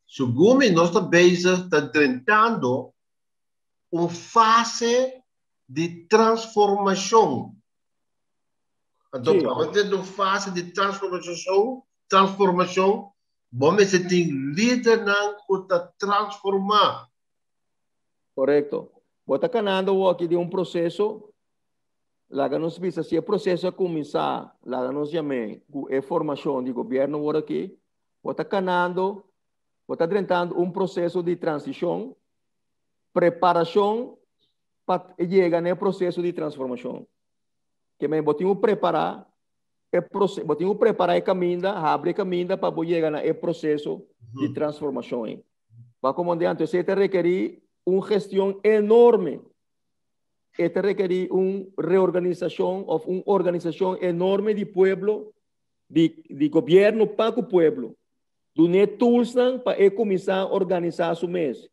segun mi nos ta bezig ta drentando un fase di transformashon. Anto, Sí. pa bo drenta un fase di transformashon, transformashon, bo mester tin lidernan ku ta transformá. Korekto. Bo ta kanando awor aki den un proseso. Laga nos bisa, si e proseso a kuminsá, laga nos yam'é ku e formashon di gobièrnu awor aki, bo ta kanando, bo ta drentando un proseso di transishon, preparashon pa yega na e proseso di transformashon. Ke men bo tin ku prepará e prose, bo tin ku prepará e kaminda, habri e kaminda pa bo yega na e proseso di transformashon ei. Bo a komand'é anto esei ta rekerí un gestion enorme. E ta rekerí un reorganisashon òf un organisashon enorme di pueblo, di di gobièrnu pa ku pueblo. Dun'é toolsnan pa e kuminsá organisá su mes.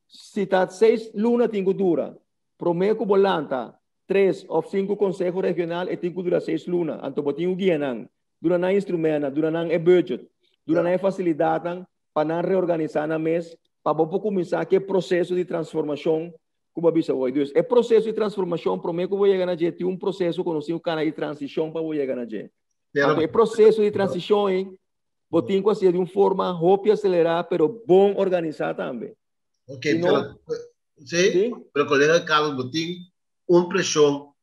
Si ta seis luna tin ku dura, promé ku bo lanta tres òf sinku konseho regional e tin ku dura seis luna. Anto bo tin ku guia nan, duna nan instrumentnan, duna nan e budget, duna nan e fasilidatnan pa nan reorganisá nan mes pa bo por kuminsá ku e proseso di transformashon ku bo a bisa hoy. Dus e proseso di transformashon promé ku bo yega na dje tin un proseso ku nos tin ku kana di transishon pa bo yega na dje. Pero, E proseso di transishon ei, bo tin ku hasi di un forma hopi aselerá, pero bon organisá tambe. Ok, Si no, pero, sí, sí? Pero kolega Carlos, bo tin un preshon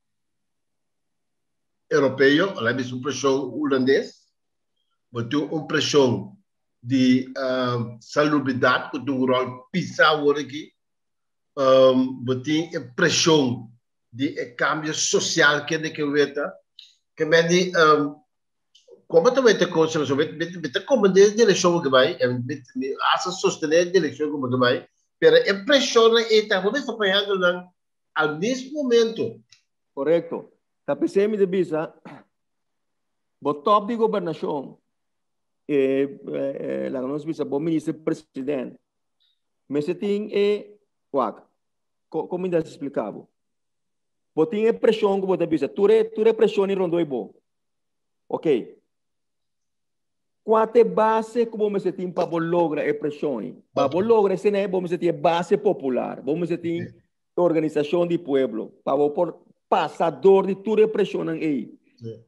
europeo, ala un preshon hulandes, bo tin un preshon di salubridat, ku tin un ròl pisá awor aki, bo tin e preshon di e kambio sosial ku ke weta, ke men di, kon ta weta kos, so mi ta komprendé e direkshon ku bai, mi hasta sostené e direkshon ku bai, pero e preshon ei ta, bo ta poniendo nan al mismo momento. Korekto. Ta p'esei mi ta bisa, bo top di gobernashon, laga nos bisa, bo minister presidente, mester tin e, wak, kon mi ta splika bo? Bo tin e preshon ku bo ta bisa, tur e preshon i rondó bo. Ok. Kua ta e base ku bo mester tin pa bo logra e preshon? Pa bo logra esei, bo mester tin e base popular, bo mester tin organisashon di pueblo, pa bo por pasa dor di tur e preshon ei.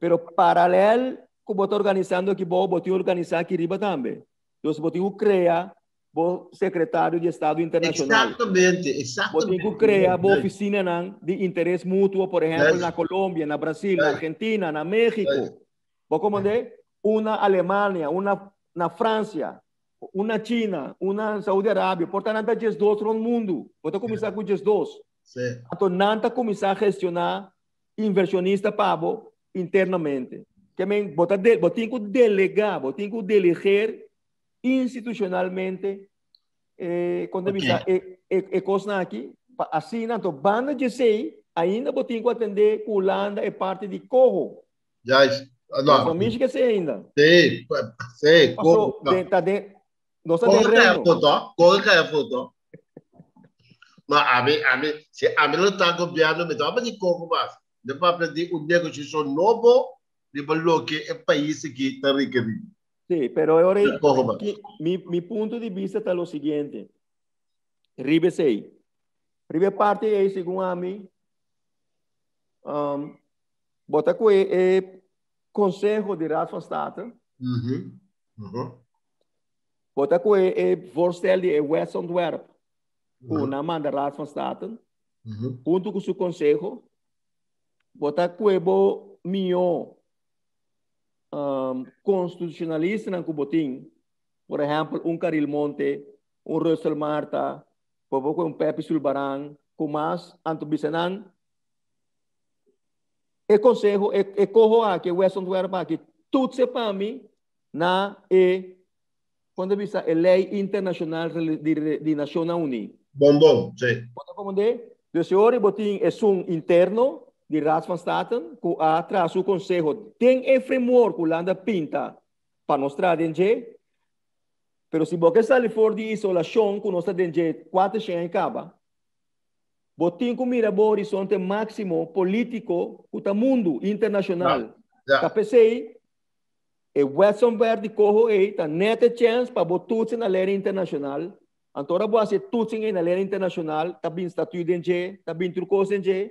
Pero paralel ku bo ta organisando aki bo, bo tin organisá aki riba tambe. Anto, bo tin ku krea bo sekretario di Estado internashonal. Eksaktamente, Bo eksaktamente. tin ku krea bo ofisina di interes mutuo, por ehèmpel, na Colombia, na Brasil, na Argentina, na México. Bo komprondé? Un na Alemania, un na Fransia, un na China, un na Saudi Arabia. Por tantu, 12 rònt mundu. Bo ta kuminsá ku 12. Anto, nan ta kuminsá gestioná invershonista pa bo internamente. Ke men, bo tin ku delegá, bo tin ku delegeer institucionalmente kon bisa e kos aki, pa asina, anto banda di esei, ainda bo tin ku atendé ku Hulanda e parti di coho. Juist. No. No mi ku esei ainda. Sí, Paso, coho. de, ta de, nos ta den Coho kaya reino. Foto, coho kaya foto. No, ami, si ami no ta gobièrnu, mi ta di coho mas. De papia di un negoshashon nobo, di loke e pais aki ta rekerí. Sí, pero awor Coho mas. mi punto di bista ta lo siguiente. Riba esei. Riba e parti ei, segun ami, bo ta ku e Konseho di Raad van State, bo ta ku e voorstel di e wetsontwerp, ku nan manda Raad van State, huntu ku su konseho, bo ta ku bo mihó konstitushonalistanan ku bo tin, por ehèmpel, un Caril Monte, un Russel Marta, por un Pepe Sulbaran, ku mas, anto bisa nan, e konseho, e coho aki, e wetsontwerp aki, toets pa mi na e, kuando bisa, e lei internashonal di Nashonnan Uní. Bon, bon, sí. Komprondé? Dus awor bo tin esun interno di Raad van State, ku a traha su konseho den e framework ku Hulanda pinta pa nos traha den dje, pero si bo ke sali for di isolashon ku nos ta den dje 400 kaba, bo tin ku mira bo horizonte máksimo polítiko ku ta mundu internashonal. Ta p'esei, e wetsontwerp di coho ei ta net e chèns pa bo toetsen na lei internashonal. Anto ora bo hasi toetsing na lei internashonal, ta bin statuut den dje, ta bin tur kos den dje.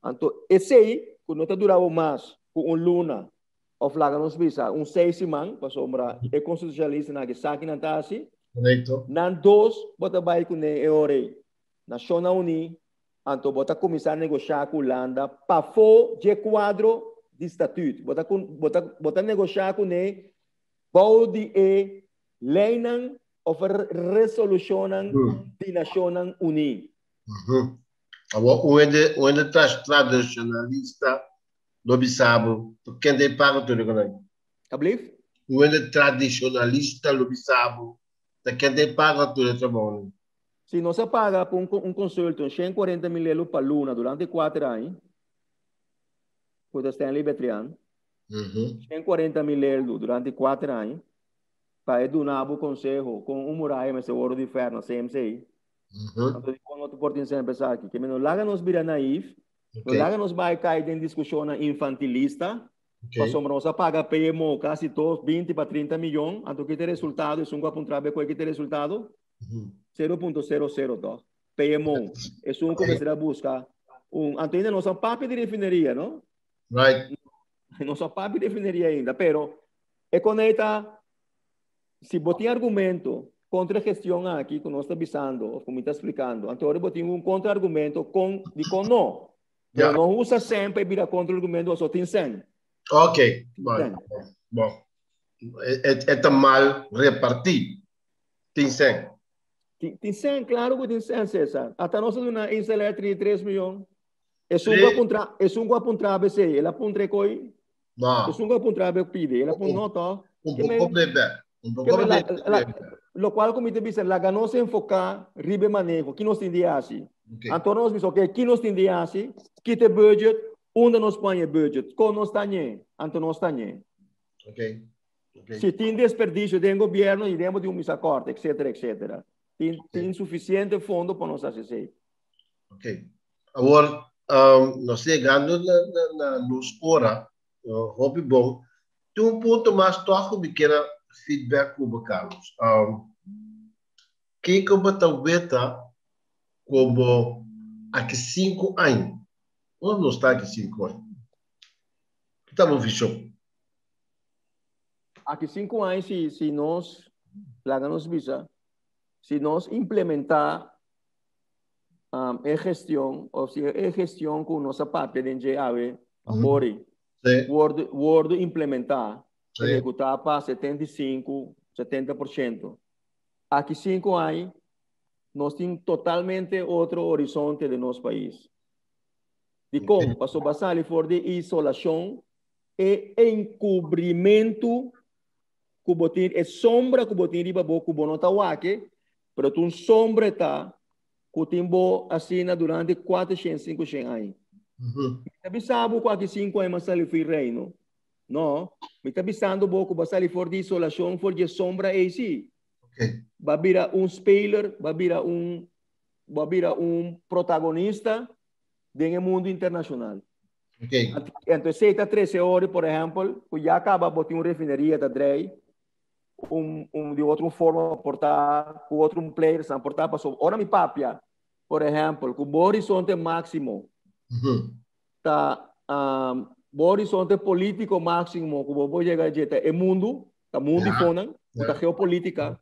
Anto esei, ku no ta dura mas ku un luna, òf laga nos bisa, un 6 siman, pasobra e konstitushonalistanan aki sa ki nan ta hasi. Nan dos, bo ta bai kuné e ora ei Nashonnan Uní, anto bo ta kuminsá negoshá ku Hulanda pafó dje kuadro di statuut. Bo ta negoshá kuné bou di e leinan òf resolushonnan di Nashonnan Uní. Awor, un tradishonalista lo bisa bo, ken ta paga tur esaki? Alsjeblieft? Un tradishonalista lo bisa bo, ken ta paga tur e trabou? Si nos a paga pa un consultant 140 mil euro pa luna durante 4 aña, ku Stanley Betrian, 140 mil euro durante 4 aña, pa duna bo konseho ku un muraya mester wòrdu di fer na CMC. Anto, kuando bo por tin semper aki, ke no laga nos bira naïef, no laga nos bai kai den diskushon infantilista, pasobra nos a paga PMO kasi 2, 20 pa 30 mion, anto ki ta e resultado, esun ku a puntra bo ki ta e resultado? 0.00 toch? PMO. Esun ku mester buska un. Anto ainda nos a papia di refineria, no? Right. Nos a papia di refineria ainda, pero e koneta, si bo tin argumento kontra e gestion aki ku nos ta bisando of ku mi ta splikando, anto ora bo tin un kontra-argumento kon dikon no. Pero no usa sèn pa e bira kontra-argumento pasobra tin sèn. Ok, bon. Bon. E ta mal repartí. Tin sèn. Tin sèn, klaro ku tin sèn, Cesar. Ata nos a duna Insel Air 33 miyon. Esun ku a puntra, esun ku a puntra abc, el a puntra e koi. No. Esun ku a puntra abe pidi, el a puntra no to. Un poko brebe. Un poko brebe. Lo kual ku mi ta bisa, laga nos enfoká riba e maneho, ki nos tin di hasi. Okay. Anto nos bisa, ok, ki nos tin di hasi, kita e budget, unda nos pon e budget, kon nos ta ñe, anto nos ta ñe. Okay. Okay. Si tin desperdisio den gobierno, iremos di un misa korte, etcétera, etcétera. Tin, tin sufisiente fondo pa nos hasi esei. Ok. Awor, um, nos llegando na, na, na nos ora, uh, hopi bon. Tin un punto mas toch ku mi kier feedback ku bo, Carlos. Um, kiko bo ta weta como aki 5 aña? Ons nos ta aki 5 aña? Ki ta bo vision? Aki 5 aña si, si nos, laga nos bisa, si nos implementá um, e gestion, of si e gestion ku nos a papia den dje awe, pori, wordu, wordu implementá, ehekutá pa 75, 70%. Aki 5 aña, nos tin totalmente otro horizonte den nos pais. Dikon? Pasobra sali for di isolashon e enkubrimentu ku bo tin, e sombra ku bo tin riba bo ku bo no ta wak, pero ta un sombra e ta ku tin bo asina durante kuatershen, sinkushen aña. Mi ta bisa bo ku aki sinku aña mi a sali for di reino. No, mi ta bisando bo ku bo a sali for di isolashon, for di e sombra ei si. Bo a bira un speler, bo a bira un, bo a bira un protagonista den e mundu internashonal. Anto esei ta trese ori, por ehèmpel, ku ya kaba bo tin un refineria ta drei, un, un di otro forma por ta ku otro un players nan por ta paso ora mi papia, por ehèmpel, ku bo horizonte máksimo ta um, bo horizonte polítiko máksimo ku bo por yega dje ta e mundu, ta mundu fonan, ku ta geopolítika,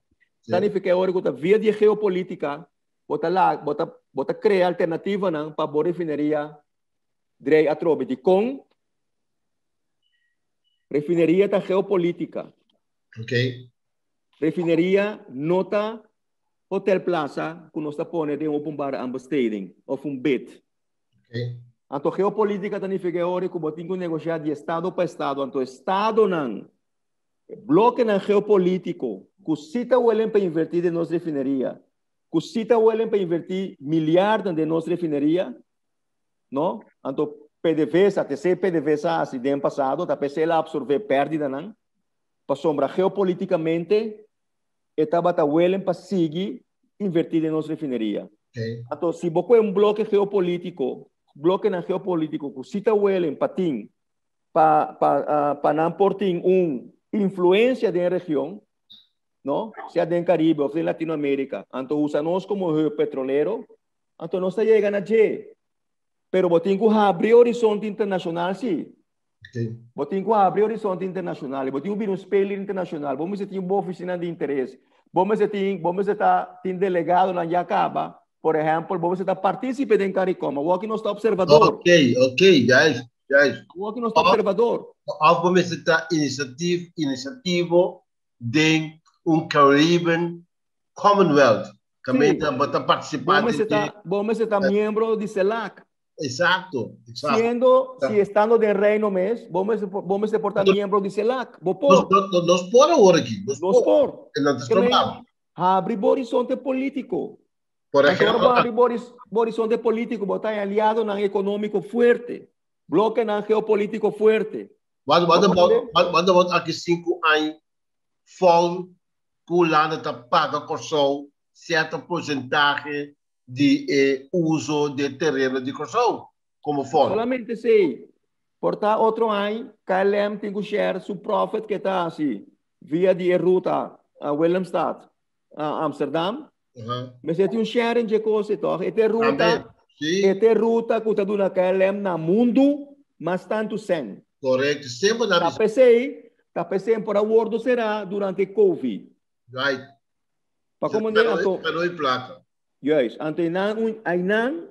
ta nifiká e ora ku ta via di e geopolítika bo ta la, bo ta, bo ta krea alternativanan pa bo refineria drei atrobe. Dikon? Refineria ta geopolítika. Refineria no ta Hotel Plaza ku nos ta pone den openbare aanbesteding òf un bid. Anto geopolítika ta nifiká e ora ku bo tin ku negoshá di estado pa estado. Anto estadonan, blokenan geopolítiko ku si ta welen pa invertí den nos refineria, ku si ta welen pa invertí miliarden den nos refineria, No? Anto PDVSA, te esei PDVSA a hasi den pasado, ta p'esei el a absorbé pèrdidanan, pasobra geopolítikamente e tabata welen pa sigui invertí den nos refineria. Anto si bo kohe un bloke geopolítiko, blokenan geopolítiko ku si ta welen pa tin, pa pa pa nan por tin un influensia den e region, no? Sea den Karibe òf den Latinoamérika, anto usa nos komo hub petrolero, Anto nos ta yega na dje. Pero bo tin ku habri horizonte internashonal si. Bo tin ku habri horizonte internashonal. Bo tin ku bira un speler internashonal. Bo mester tin bo ofisina di interes. Bo mester tin, bo mester ta tin delegadonan ya kaba. Por ehèmpel, bo mester ta partísipe den Caricom. Awor aki nos ta opservador. Ok, ok, juist, juist. Awor aki nos ta opservador. Òf bo mester ta inisiativ, inisiativo den un Caribbean Commonwealth. También Sí. bo ta participante Bo mester ta, bo mester ta miembro di CELAC. Exacto, exacto. Siendo, si estando den reino mes, bo mester, bo mester por ta miembro di CELAC. Bo por. Nos, nos, nos por awor aki. Nos, Nos por. En dat is Ke men, probabel. habri bo horizonte político. Por Anto ora ejemplo, bo habri bo bo horizonte político, bo ta aliadonan económico fuerte, blokenan geopolítico fuerte. Wat, wat Bo about, comprende? wat, wat about aki 5 aña vol ku Hulanda ta paga Kòrsou sierto porsentahe di e uso di e tereno di Kòrsou komo fondo. Solamente esei. Por ta otro aña KLM tin ku share su profit ke ta hasi via di e ruta Willemstad, Amsterdam. Mester tin un sharing dje kos ei tòg. E ta e ruta, Tambe, si. e ta e ruta ku ta duna KLM na mundu mas tantu sèn. Korekto, semper nan Ta bisa. p'esei, ta p'esei por a wordo será durante Covid. Right. Pa komo ne anto. Pa no hay plaka. Juist, anto einan un einan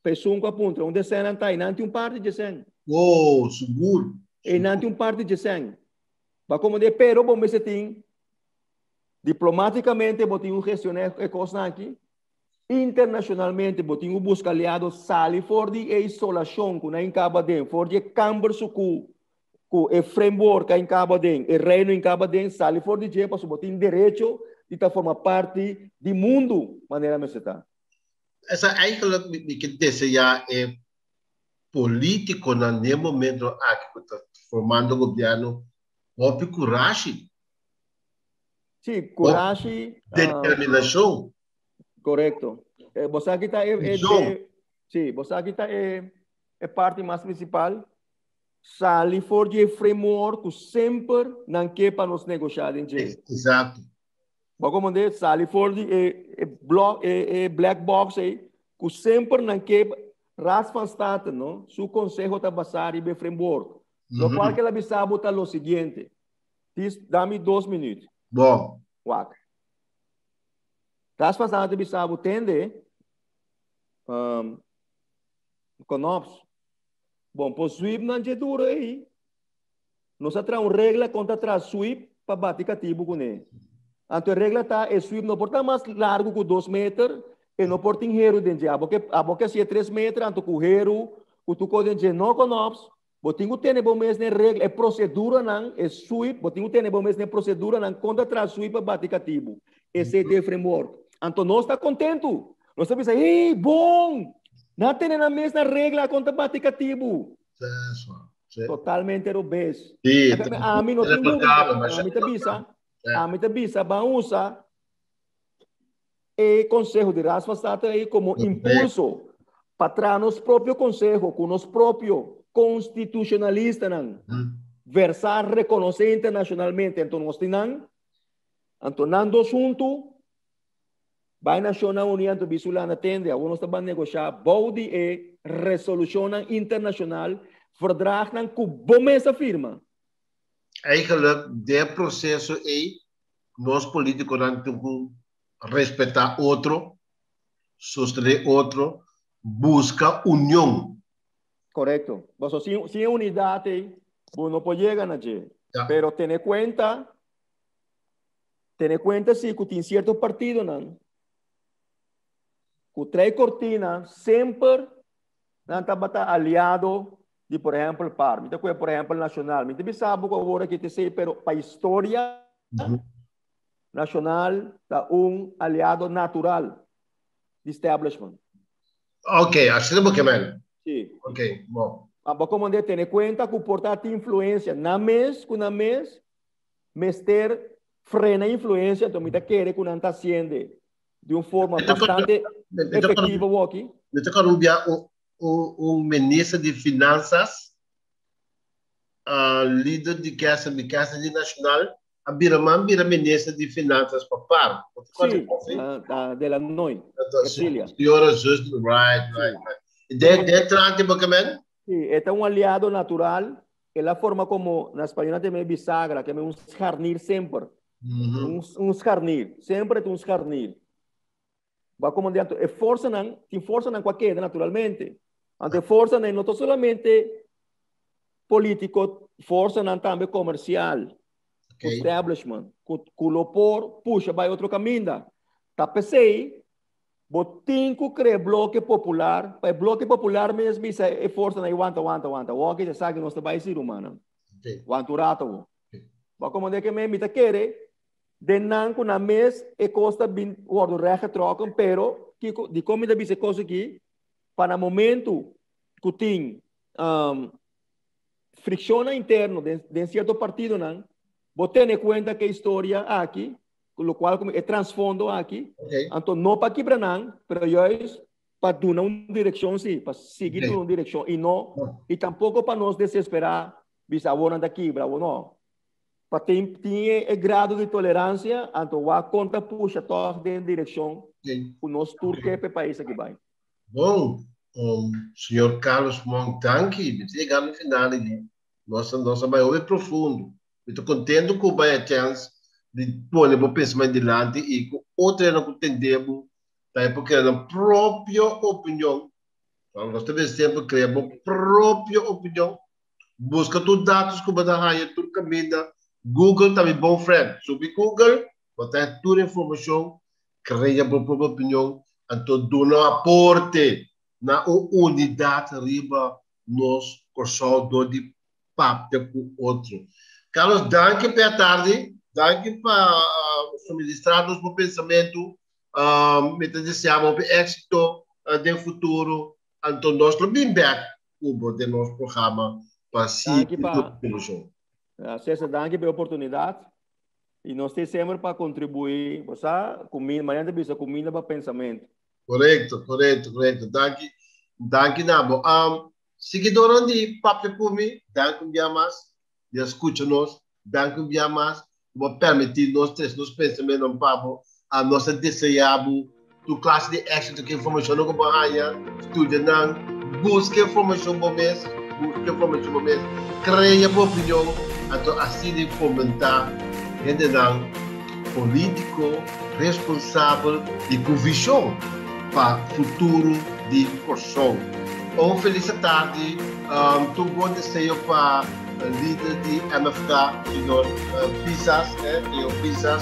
p'esun ku a puntra un desen nan ta einan tin un parti dje sèn. Oh, sigur. Einan tin un parti dje sèn. Pa komo ne pero bo mester tin diplomáticamente bo tin un gestioná e kosnan aki. Internacionalmente bo tin ku buska aliado sali for di e isolashon ku nan kaba den, for di e kamber suku ku e framework a kaba den, e reino in kaba den, sali for di dje pasobra bo tin derecho di ta forma parti di mundu manera mester ta. Esa eigenlijk mi ke deseá e politikonan den e momento aki ku ta formando gobièrnu hopi kurashi. Sí, kurashi. Determinashon. Korekto. Eh, bo sa kita e, e, e, sí, bo sa kita e, e parti mas principal. Sali for di e framework ku semper nan ke pa nos negoshá den dje. Exacto. Bo komprendé? Sali for di e, e, blok, e, e black box ei, ku semper nan ke Raad van State, no? Su konseho ta basá riba e framework. Lo kual ke el a bisa bo ta lo siguiente. Tis, dami 2 minuut. Bon. Wak. Tas pasado te bisa bo tende, um, Konops. Bon, por sweep nan dje duro ei. Nos a traha un regla kon ta traha sweep pa bati katibu kuné. Anto e regla ta e sweep no por ta mas largu ku 2 meter, e no por tin heru den dje. Abo ke, abo ke hasié 3 meter, anto ku heru, ku tur kos den dje. No, Konops. Bo tin ku tene bo mes den regla, e proseduranan, e sweep, bo tin ku tene bo mes den proseduranan kon ta traha sweep pa bati katibu. Esei ta e framework. Anto nos ta kontentu. Nos ta bisa, hey, bon! Nan a tene nan mes na regla kon ta bati katibu. Totalmente robes. Ami no tin dubida. Ami ta bisa, ami ta bisa, ban usa e konseho di Raad van State ei komo impulso pa traha nos propio konseho ku nos propio konstitushonalistanan versá rekonosé internashonalmente. Anto nos tin nan, anto nan dos huntu bai Nashonnan Uní anto bisa Hulanda tende awor nos ta ban negoshá bou di e resolushonnan internashonal, verdragnan ku bo mes a firma. Eigenlijk den e proseso ei nos politiconan tin cu respeta otro, sostene otro, busca union. Correcto. Paso sin, sin e unidad ei, bo no por yega na dje. Ja. Pero tene cuenta, tene cuenta si cu tin cierto partidonan cu trae cortina semper nan tabata aliado di por ehempel par. Mi ta koe por ehempel Nacional. Mi ta bisa bo ku awor aki ta esei, pero pa historia Nacional ta un aliado natural di establishment. Ok, asina bo ke men. Si. Ok, bon. Ma bo komandé tene kuenta ku por ta tin influensia nan mes ku nan mes mester frena influensia, enton mi ta kere ku nan ta hasiende di un forma bastante efectivo awor aki. Mi ta kòrda un bia un un minister di Finanzas, lider di Kesa di Kesa di Nacional, a bira man bira minister di Finanzas pa par. Sí, de la Noy, Ercilia. Señora Zus, right, right, right. De, de trante bo men? Sí, e ta un aliado natural. El a forma como, na español nan ta yama bisagra, ke un scharnier semper. Un, un scharnier, semper e ta un scharnier. Bo a komand'é anto e forsanan, tin forsanan ku a keda naturalmente. Anto e forsanan no ta solamente polítiko, forsanan tambe komersial, okay. Establishment, ku, ku lo por pusha bai otro kaminda. Ta p'esei, bo tin ku krea bloke popular, pa e bloke popular mes bisa e forsanan ei wanta, wanta, wanta. Wou ke sa ku nos ta bai si rumannan. Okay. Wanta un rato wou. Bo a komand'é ke men mi ta kere Den nan ku nan mes e kos ta bin wòrdu rechtgetrokken, pero kiko, dikon mi ta bisa e kos aki? Pa na momentu ku tin um, frikshonnan interno den, den sierto partidonan, bo tene kuenta ku e historia aki, lokual ku e trasfondo aki, Okay. anto no pa kibra nan, pero juist pa duna un direkshon si, pa sigui Okay. duna un direkshon i no, i tampoko pa nos desesperá bisa awor nan ta kibra, awor no. Pa tin tin e grado di tolerancia, anto wak kon ta pusha tog den direccion ku nos tur ke pa e pais aki bai. Bon, um, señor Carlos Monk, danki. Mi ta yegando final di. Nos nos a bai hopi profundo. Mi ta contento cu bai a chance di pone bo pensamentu dilanti y cu otro hende cu tende bo tambe por crea nan propio opinion. Nos ta bisa semper crea bo propio opinion. Busca tur datos cu bo ta haya tur caminda. Google ta mi bon friend. Subi Google, bo ta haya tur informacion. Crea bo propio opinion anto duna un aporte na un unidad riba nos Kòrsou dor di papia ku otro. Carlos, danki pa e atardi, danki pa suministra nos bo pensamentu. Mi ta desea bo hopi éksito den futuro. Anto nos lo bin bèk ku bo den nos programa pa sigui tur solushon. Cesar, danki pa e oportunidat. I nos tin semper pa kontribuí. Bo sa, kuminda, mañana ta bisa kuminda pa pensamentu. Korekto, korekto, korekto. Danki, danki na bo. Um, siguidornan di Papia Ku Mi, danki un bia mas di a skucha nos. Danki un bia mas ku bo a permití nos trese nos pensamentonan pa bo. A nos ta deseá bo tur klase di éksito ku informashonnan ku bo haña. Studia nan, buska informashon bo mes, buska informashon bo mes, krea bo opinion, anto asina e fomentá hendenan polítiko responsabel i ku vishon pa futuro di Kòrsou. Un felis atardi, tur bon deseo pa lider di MFK, señor Pisas, señor Pisas,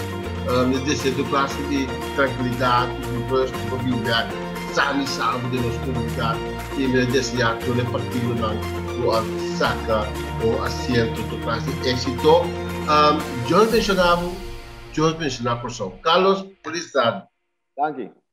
mi deseo tur klase di trankilidat i di rust pa bin bèk sano i salvo den nos komunidat i mi ta desea tur e partidonan ku a saka un asiento tur klase di éksito. Dios benshoná bo. Dios benshoná Kòrsou. Carlos, feliz tardi. Danki.